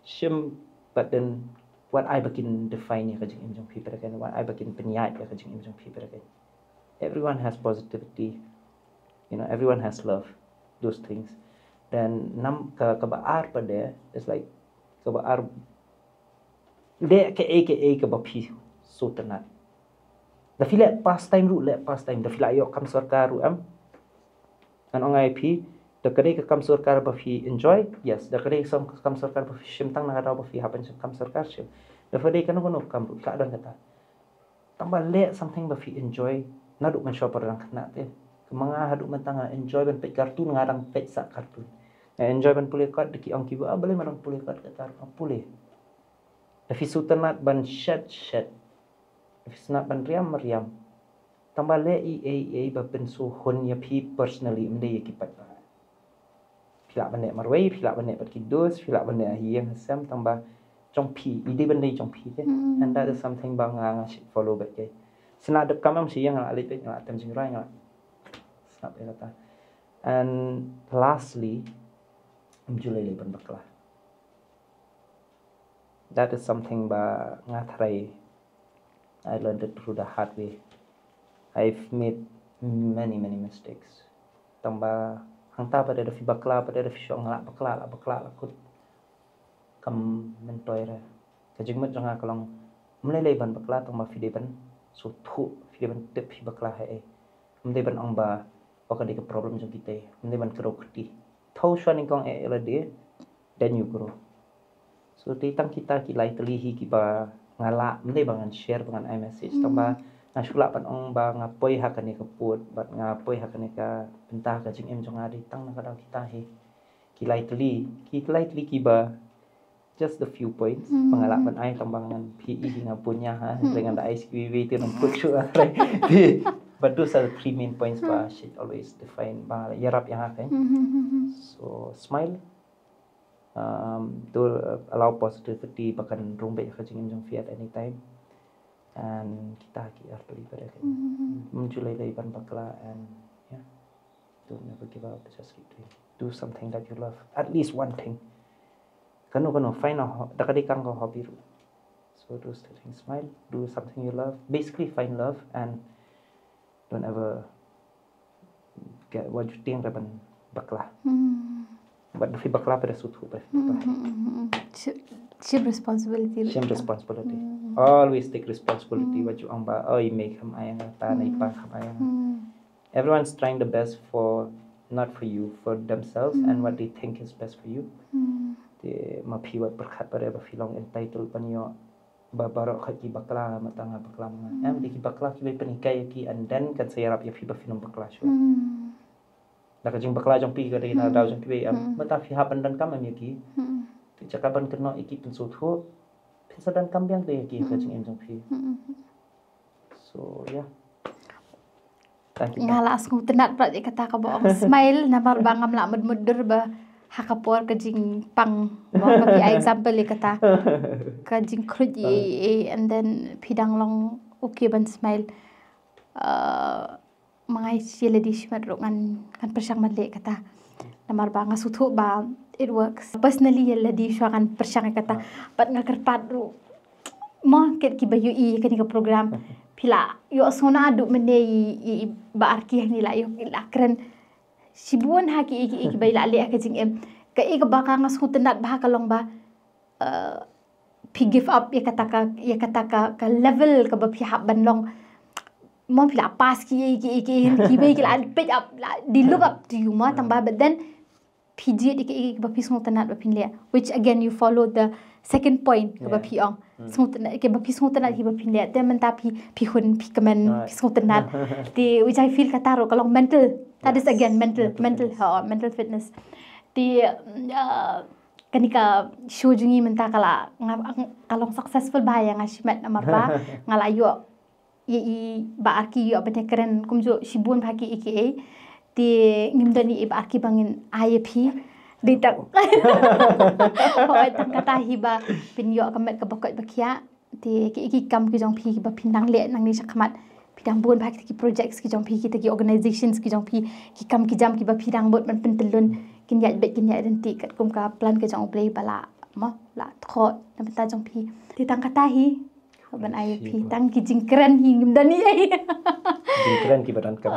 shim, but then wat ai ba kin define ïa ka jingim jong phi, but again, wat ai ba kin pynïaid ïa ka jingim jong phi, but again. Everyone has positivity, you know, everyone has love, those things. Then nam ka, kaba ar pat de is like, kaba ar, leh kaei kaei kaba phi sngewtynnat. Da phi leh pastime ruh, leh pastime. Da phi la ïoh kam sorkar ruh em. Ngan ong ïa phi, da ka dei ka kam sorkar ba phi enjoy, yes. Da ka dei ka kam sorkar ba phi shim tang na ka daw ba phi hap ban shim kam sorkar, shim. Da phi dei kano kano kam ruh, ka don kata. Tangba leh something ba phi enjoy, naduh mynshuwa ba dang khynnah te. Ka ma nga haduh mynta nga enjoy ban peit cartoon, nga dang peit sa cartoon. Nga enjoy ban pule kot, da ki ong kiba, ah, balei ma dang pule kot, kata ruh nga pule. Da phi sngewtynnat ban shet, shet. Da phi sngewtynnat ban riam, riam. Tangba leh ei ei ei ba pynsngewhun ïa phi personally, ym dei ïa ki paidbah. Phi lah ban leh marwei, phi lah ban leh bad ki dos, phi lah ban leh ha ïing ha sem, tangba jong phi, i dei ban dei jong phi te. Hmm. And that is something ba nga, nga shu follow beit. Sngewtynnat da kam em sha ïing, nga lah leit beit, nga lah tem jingrwai, nga lah sngap ïa kata. And lastly, ym ju lei lei ban bakla. That is something ba nga tharai I learned it through the hard way. I've made many, many mistakes. Tangba hangta pat da phi bakla, pat da phi shong, lah bakla, lah bakla, lah kut. Kam myntoi re. Ka jingmut jong nga ka long, ym lei lei ban bakla, tangba phi dei ban sngewthuh, phi dei ban tip phi bakla haei. Ym dei ban ong ba, oh, ka dei ka problem jong kita. Ym dei ban kdew kti. Thaw shuwa nyngkong eh ïa lade, then you grow. So te tang kita ki lai tylli hi kiba nga lah, ym dei ba ngan share, ba ngan ai message. Hmm. Tangba nga shu lah ban ong ba nga poi ha kane ka pud, bad nga poi ha kane ka bynta, ka jingim jong nga dei tang na ka daw kita hi. Ki lai tylli, ki lai tylli kiba just a few points. Hmm. Ba nga lah ban ai, tangba ngan phi i hi nga bun ïa ha, hmm, hynrei ngan da ai sha kiwei kiwei te ngan put shuh ha, hynrei. But those are the three main points ba, hmm, should always define ba ïarap ïa ha, kan. Hmm, hmm, hmm, hmm. So smile. Um, to, uh, allow positivity ba kan rung beit ha ka jingim jong phi at any time. And kita ki ar tylli pat de, kan. Hmm, hmm, hmm. Ym ju lei lei ban bakla and, yeah. Don't ever give up, just keep doing. Do something that you love. At least one thing. Kano kano, find a ho-, da ka dei kano ka hobby ruh. So those two things, smile, do something you love. Basically, find love and don't ever get, wat ju tieng re ban bakla. Hmm. Bad da phi bakla pat da sngewthuh pat da phi bakla. Hmm, hmm, hmm, hmm. Shi-, shim responsibility ruh. Shim responsibility. Hmm. Always take responsibility. Hmm. Wat ju ong ba, oh, i mei kam ai ïa nga, ta, hmm, i pa kam ai ïa nga. Hmm. Everyone's trying the best for, not for you, for themselves and, hmm, what they think is best for you. Hmm. Te ma phi wat pyrkhat pat re ba phi long entitled ban ïoh ba baroh khat ki bakla, mynta nga bakla ma nga. Em, dei ki bakla kiba pynhikai ïa ki, and then kan sa ïarap ïa phi ba phin ym bakla shuh. Hmm. Da ka jingbakla jong phi ka dei na daw jong phi ba em. Hmm. Mynta phi hap ban donkam em ïa ki. Hmm. Te jaka ban kynnoh ïa ki pynsngewthuh, phin sa donkam biang te ïa ki ha ka jingim jong phi. Hmm. So, yeah. Thank you. Nga la sngewtynnat pat ïa kata kaba ong smile, namar ba ngam lah mutdur ba ha ka por ka jingpang, ba phi ai example ïa kata ka jingkhruit ïa, ïa, and then phi dang long okay ban smile. Uh, ma nga ïa lade shimet ruh ngan, ngan pyrshang ban leh kata. Namar ba nga sngewthuh ba it works. Personally ïa lade shuwa ngan pyrshang ïa kata. Ah. Bad nga kyrpad ruh, mo, kat kiba ïohi ïa kane ka program, phi la ïohsngew naduh mynne ïa, ïa, ïa Bah Arki hangne la ïoh, la kren shibun ha ki, ki, kiba la leh ha ka jingim. Kaei kaba nga sngewtynnat bha ka long ba, uh, phi give up ïa kata ka, ïa kata ka, ka level kaba phi hap ban long. Mo, phi la pass ki, ki, ki, ki, kiwei ki la peit up, la, they look up to you, mo, tang ba, but then phi jied ïa kiei kiei kiba phi sngewtynnat ba phin leh, which again you follow the second point kaba phi ong. Hmm. Sngewtynnat, kiba phi sngewtynnat kiba phin leh. Te mynta phi, phi hun, phi kmen, phi sngewtynnat. Te which I feel kata ruh ka long mental. That is again mental, mental fitness. Ho, mental fitness. Te, uh, kane ka show jong ngi mynta ka la, nga, ka long successful bha ïa nga shimet namar ba nga la ïoh ïa i Bah Arki ïoh ban ïakren kumjuh shibun bha kiei kiei. Te ngim don ïa i Bah Arki ba ngin ai ïa phi. Dei tang, hooid, tang kata hi ba phin ïoh ka met kaba koit ba khiah. Te kiei kiei ki kam ki jong phi kiba phin dang leh nangne shakhmat, phi dang bun bha kita ki projects ki jong phi, kita ki organizations ki jong phi, ki kam ki jam kiba phi dang bud ban pyntyllun, kin ïaid beit kin ïaid ryntih katkum ka plan ka jong U Blei ba la, mo, la thoh na bynta jong phi. Te tang kata hi ban ai ïa phi. Tang ki jingkren hi, ngim don ei. Jingkren kiba donkam.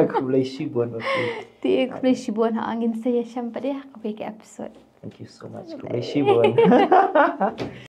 Khublei shibun bha phi. Te khublei shibun, ha, ngin sa ïashem pat ïa kawei ka episode. Thank you so much. Khublei shibun.